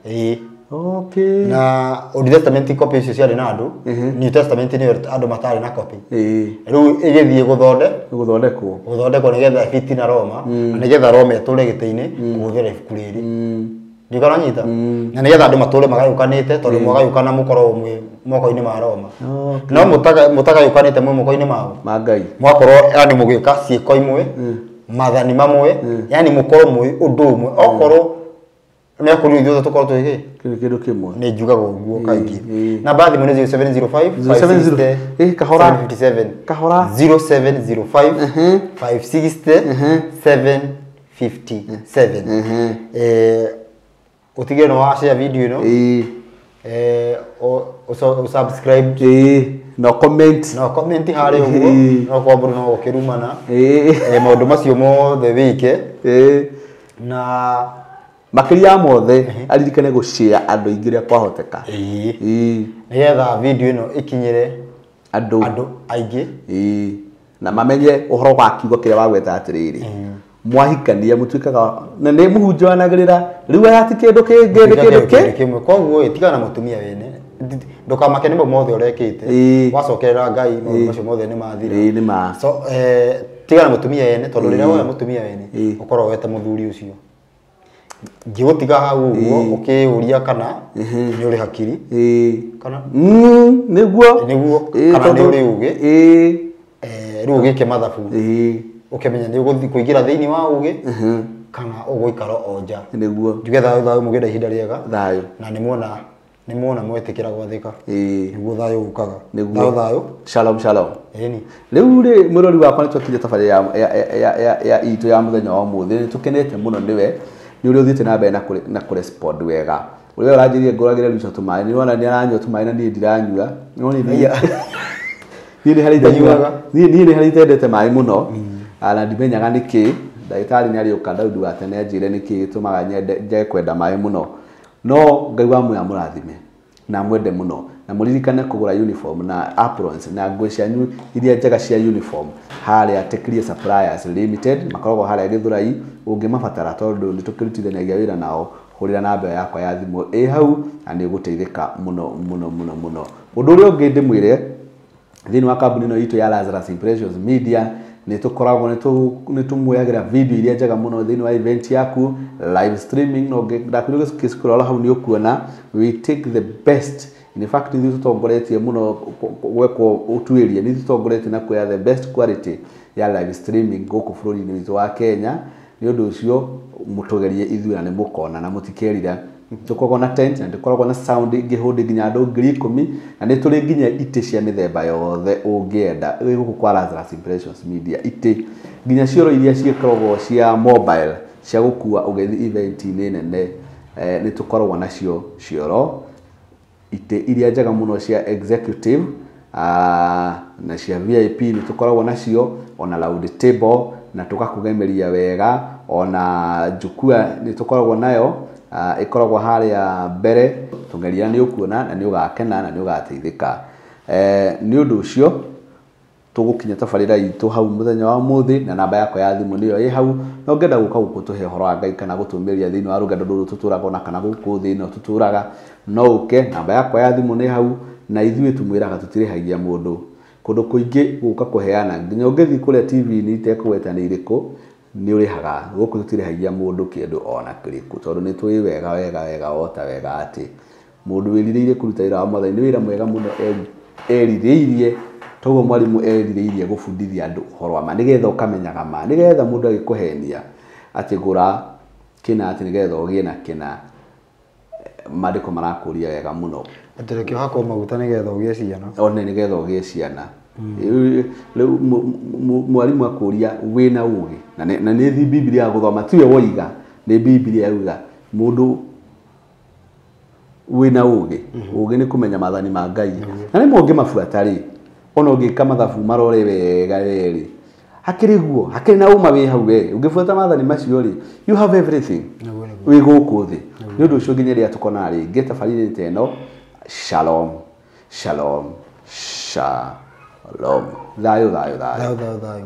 Ĩĩ Okay. Na Old Testament copy icio ciarĩ na andũ New Testament nĩyo andũ matarĩ na copy rĩu ĩgĩthiĩ gũthondekwo nĩgetha ĩbiti na Roma na nĩgetha Roma ĩtũre gĩtĩ-inĩ kũhũthĩra ibuku rĩrĩ ndikana nyita na nĩgetha andũ matũre magayũkanĩte tondũ mwagayũkana mũkorwo mwĩ moko-inĩ ma Roma no mũtagayũkanĩte mwĩ moko-inĩ mao ma Ngai mwakorwo yani mũgĩka ciĩko imwe mathani mamwe yani mũkorwo mwĩ ũndũ ũmwe okorwo nĩ akorirwo ithuothe tũkorwo twĩ kĩ kĩndũ kĩmwe nĩ njugaga ũguo kaingĩ namba ya thimũ nĩ 0705 560 kahora 757 kahora 0705 560 757. Utige no wa share video ĩno subscribe no comment no comment harĩ ũguo no kwambũrũ no gũkĩrumana maũndũ macio mothe wĩke na makĩria mothe aririkane gũshare andũ aingĩ ũrĩa kwahoteka nĩgetha video ĩno ĩkinyĩre andũ aingĩ na mamenye ũhoro wa kiugo kĩrĩa wagweta atĩrĩrĩ mwahikania mũtuĩkaga na nĩ mũhunjanagĩrĩra rĩu aya ti kĩndũ kĩngĩ nĩ kĩndũ kĩmwe. Koguo ĩ tigana na mũtumia wene ndũkamake nĩ mau mothe ũrekĩte wacokerera Ngai maũndũ macio mothe nĩ mathira. So tigana na mũtumia wene tondũ rĩrĩa woya mũtumia wene ũkorwo wete mũthuri ũcio ngĩgũtiga hau ũguo ũkĩũria kana nĩ ũrĩ hakiri kana nĩguo kana nĩ ũrĩ ũũgĩ rĩu ũgĩke mathabu ũkĩmenya nĩ ũgũthiĩ kũingĩra thĩinĩ wa ũũgĩ kana ũgũikara o nja nĩguo njuge thayũ thayũ mũgĩe ihinda rĩega thayũ na nĩ muona mwetĩkĩra gwathĩka nĩguo thayũ ũkaga thayũ thayũ shalom shalom. Ĩni rĩu rĩ mwĩrori wakwa nĩ twakinya tabarĩra ya itũ ya mũthenya wa ũmũthĩ nĩ tũkenete mũno nĩwe nĩ ũrĩa ũthiĩte na mbere na kũrespond wega ũrĩa ũranjĩrire ngũragĩre Lucia tũmaĩ nĩ wona nĩ aranyua tũmaĩ na niĩ ndiranyua no niĩ nĩ harĩ itanyuaga niĩ nĩ harĩ itendete maĩ mũno na ndimenyaga nĩkĩ ndagĩtarĩ nĩ arĩũka Daudi wa tene anjĩre nĩkĩ gĩtũmaga nyende njage kwenda maĩ mũno no Ngai wa muoyo amũrathime na mwende mũno Na mũririkane kũgũra uniform na aprons na nguo cianyu iria njega cia uniform harĩa Tekria Suppliers Limited, makoragwo harĩa Gĩthũrai. Ũngĩmabatara tondũ nĩ tũkĩrutithanagia wĩra nao, hũrĩra namba yakwa ya thimũ ĩ hau na nĩ ũgũteithĩka mũno mũno mũno mũno. Ũndũ ũrĩa ũngĩ ndĩmwĩre thĩinĩ wa kambuni ĩno itũ ya Lazarus Impressions Media, nĩ tũkoragwo nĩ tũmuoyagĩra video iria njega mũno thĩinĩ wa event yaku, live streaming. No ndakwĩra ũgĩscroll hau nĩ ũkuona we take the best. In fact ithuĩ tũtongoretie mũno gwekwo ũtuĩria, nĩ tũtongoretie na kuoya the best quality ya live streaming gũkũ bũrũri-inĩ witũ wa Kenya. Nĩ ũndũ ũcio mũtũgerie ithuĩ na nĩ mũkona na mũtikerira. Tũkoragwo na tent na tũkoragwo na sound ĩngĩhũndi nginya andũ 10,000, na nĩ tũrĩ nginya itĩ cia mĩthemba yothe ũngĩenda gũkũ kwa Lazarus Impressions Media. Itĩ nginya cioro iria ciĩkoragwo cia mobile cia gũkua ũgĩthiĩ event-inĩ nene, nĩ tũkoragwo nacio cioro, itĩ iria njega mũno cia executive na cia VIP nĩ tũkoragwo nacio, ona round table na tũgakũgemeria wega, ona jukwaa nĩ tũkoragwo nayo, ĩkoragwo harĩa mbere. Tũgeria nĩ ũkuona na nĩ ũgakena na nĩ ũgateithĩka. Nĩ ũndũ ũcio tũgũkinya tabarĩra itũ hau mũthenya wa ũmũthĩ, na namba yakwa ya thimũ nĩyo ĩ hau. Na ũngĩenda gũka gũkũ tũhe ũhoro wa Ngai kana gũtũmĩria thĩinĩ wa rũgendo rũrũ tũtũraga ona kana gũkũ thĩ ĩno tũtũraga, no ũke, namba yakwa ya thimũ nĩ hau. Na ithuĩ tũmwĩraga tũtirĩhagia mũndũ kũndũ kũingĩ gũka kũheana, nginya ũngĩthiĩ kũrĩa TV-inĩ itekũgweta nĩ irĩkũ nĩ ũrĩhaga. Gũkũ tũtirĩhagia mũndũ kĩndũ ona kĩrĩkũ, tondũ nĩ tũĩ wega wega wega ota wega atĩ mũndũ wĩrirĩirie kũruta wĩra wa Mwathani nĩ wĩra mwega mũno erirĩirie. Toguo mwarimu erirĩirie gũbundithia andũ ũhoro wa ma, nĩgetha ũkamenyaga ma, nĩgetha mũndũ agĩkũhenia atĩ gũra kĩna atĩ nĩgetha ũgĩe na kĩna, maandĩko marakũria wega mũno. Atĩ reke ũhakwo maguta nĩgetha ũgĩe ciana. One nĩgetha ũgĩe ciana. Rĩu mwarimu akũria wĩna ũgĩ, na nĩ Bibilia ya gũthoma, tiwe woiga, nĩ Bibilia yauga mũndũ wĩna ũgĩ. Ũgĩ nĩ kũmenya maathani ma Ngai, na rĩmwe ũngĩmabuata rĩ, ona ũngĩka mathabu marore wega rĩ, hakĩrĩ guo, hakĩrĩ na ũma wĩ hau we, ũngĩbuata maathani macio rĩ, you have everything wĩ gũkũ thĩ. Nĩ ũndũ ũcio nginya rĩrĩa tũkonana rĩngĩ tabarĩra ta ĩno, shalom shalom shalom, thayũ thayũ thayũ thayũ thayũ thayũ.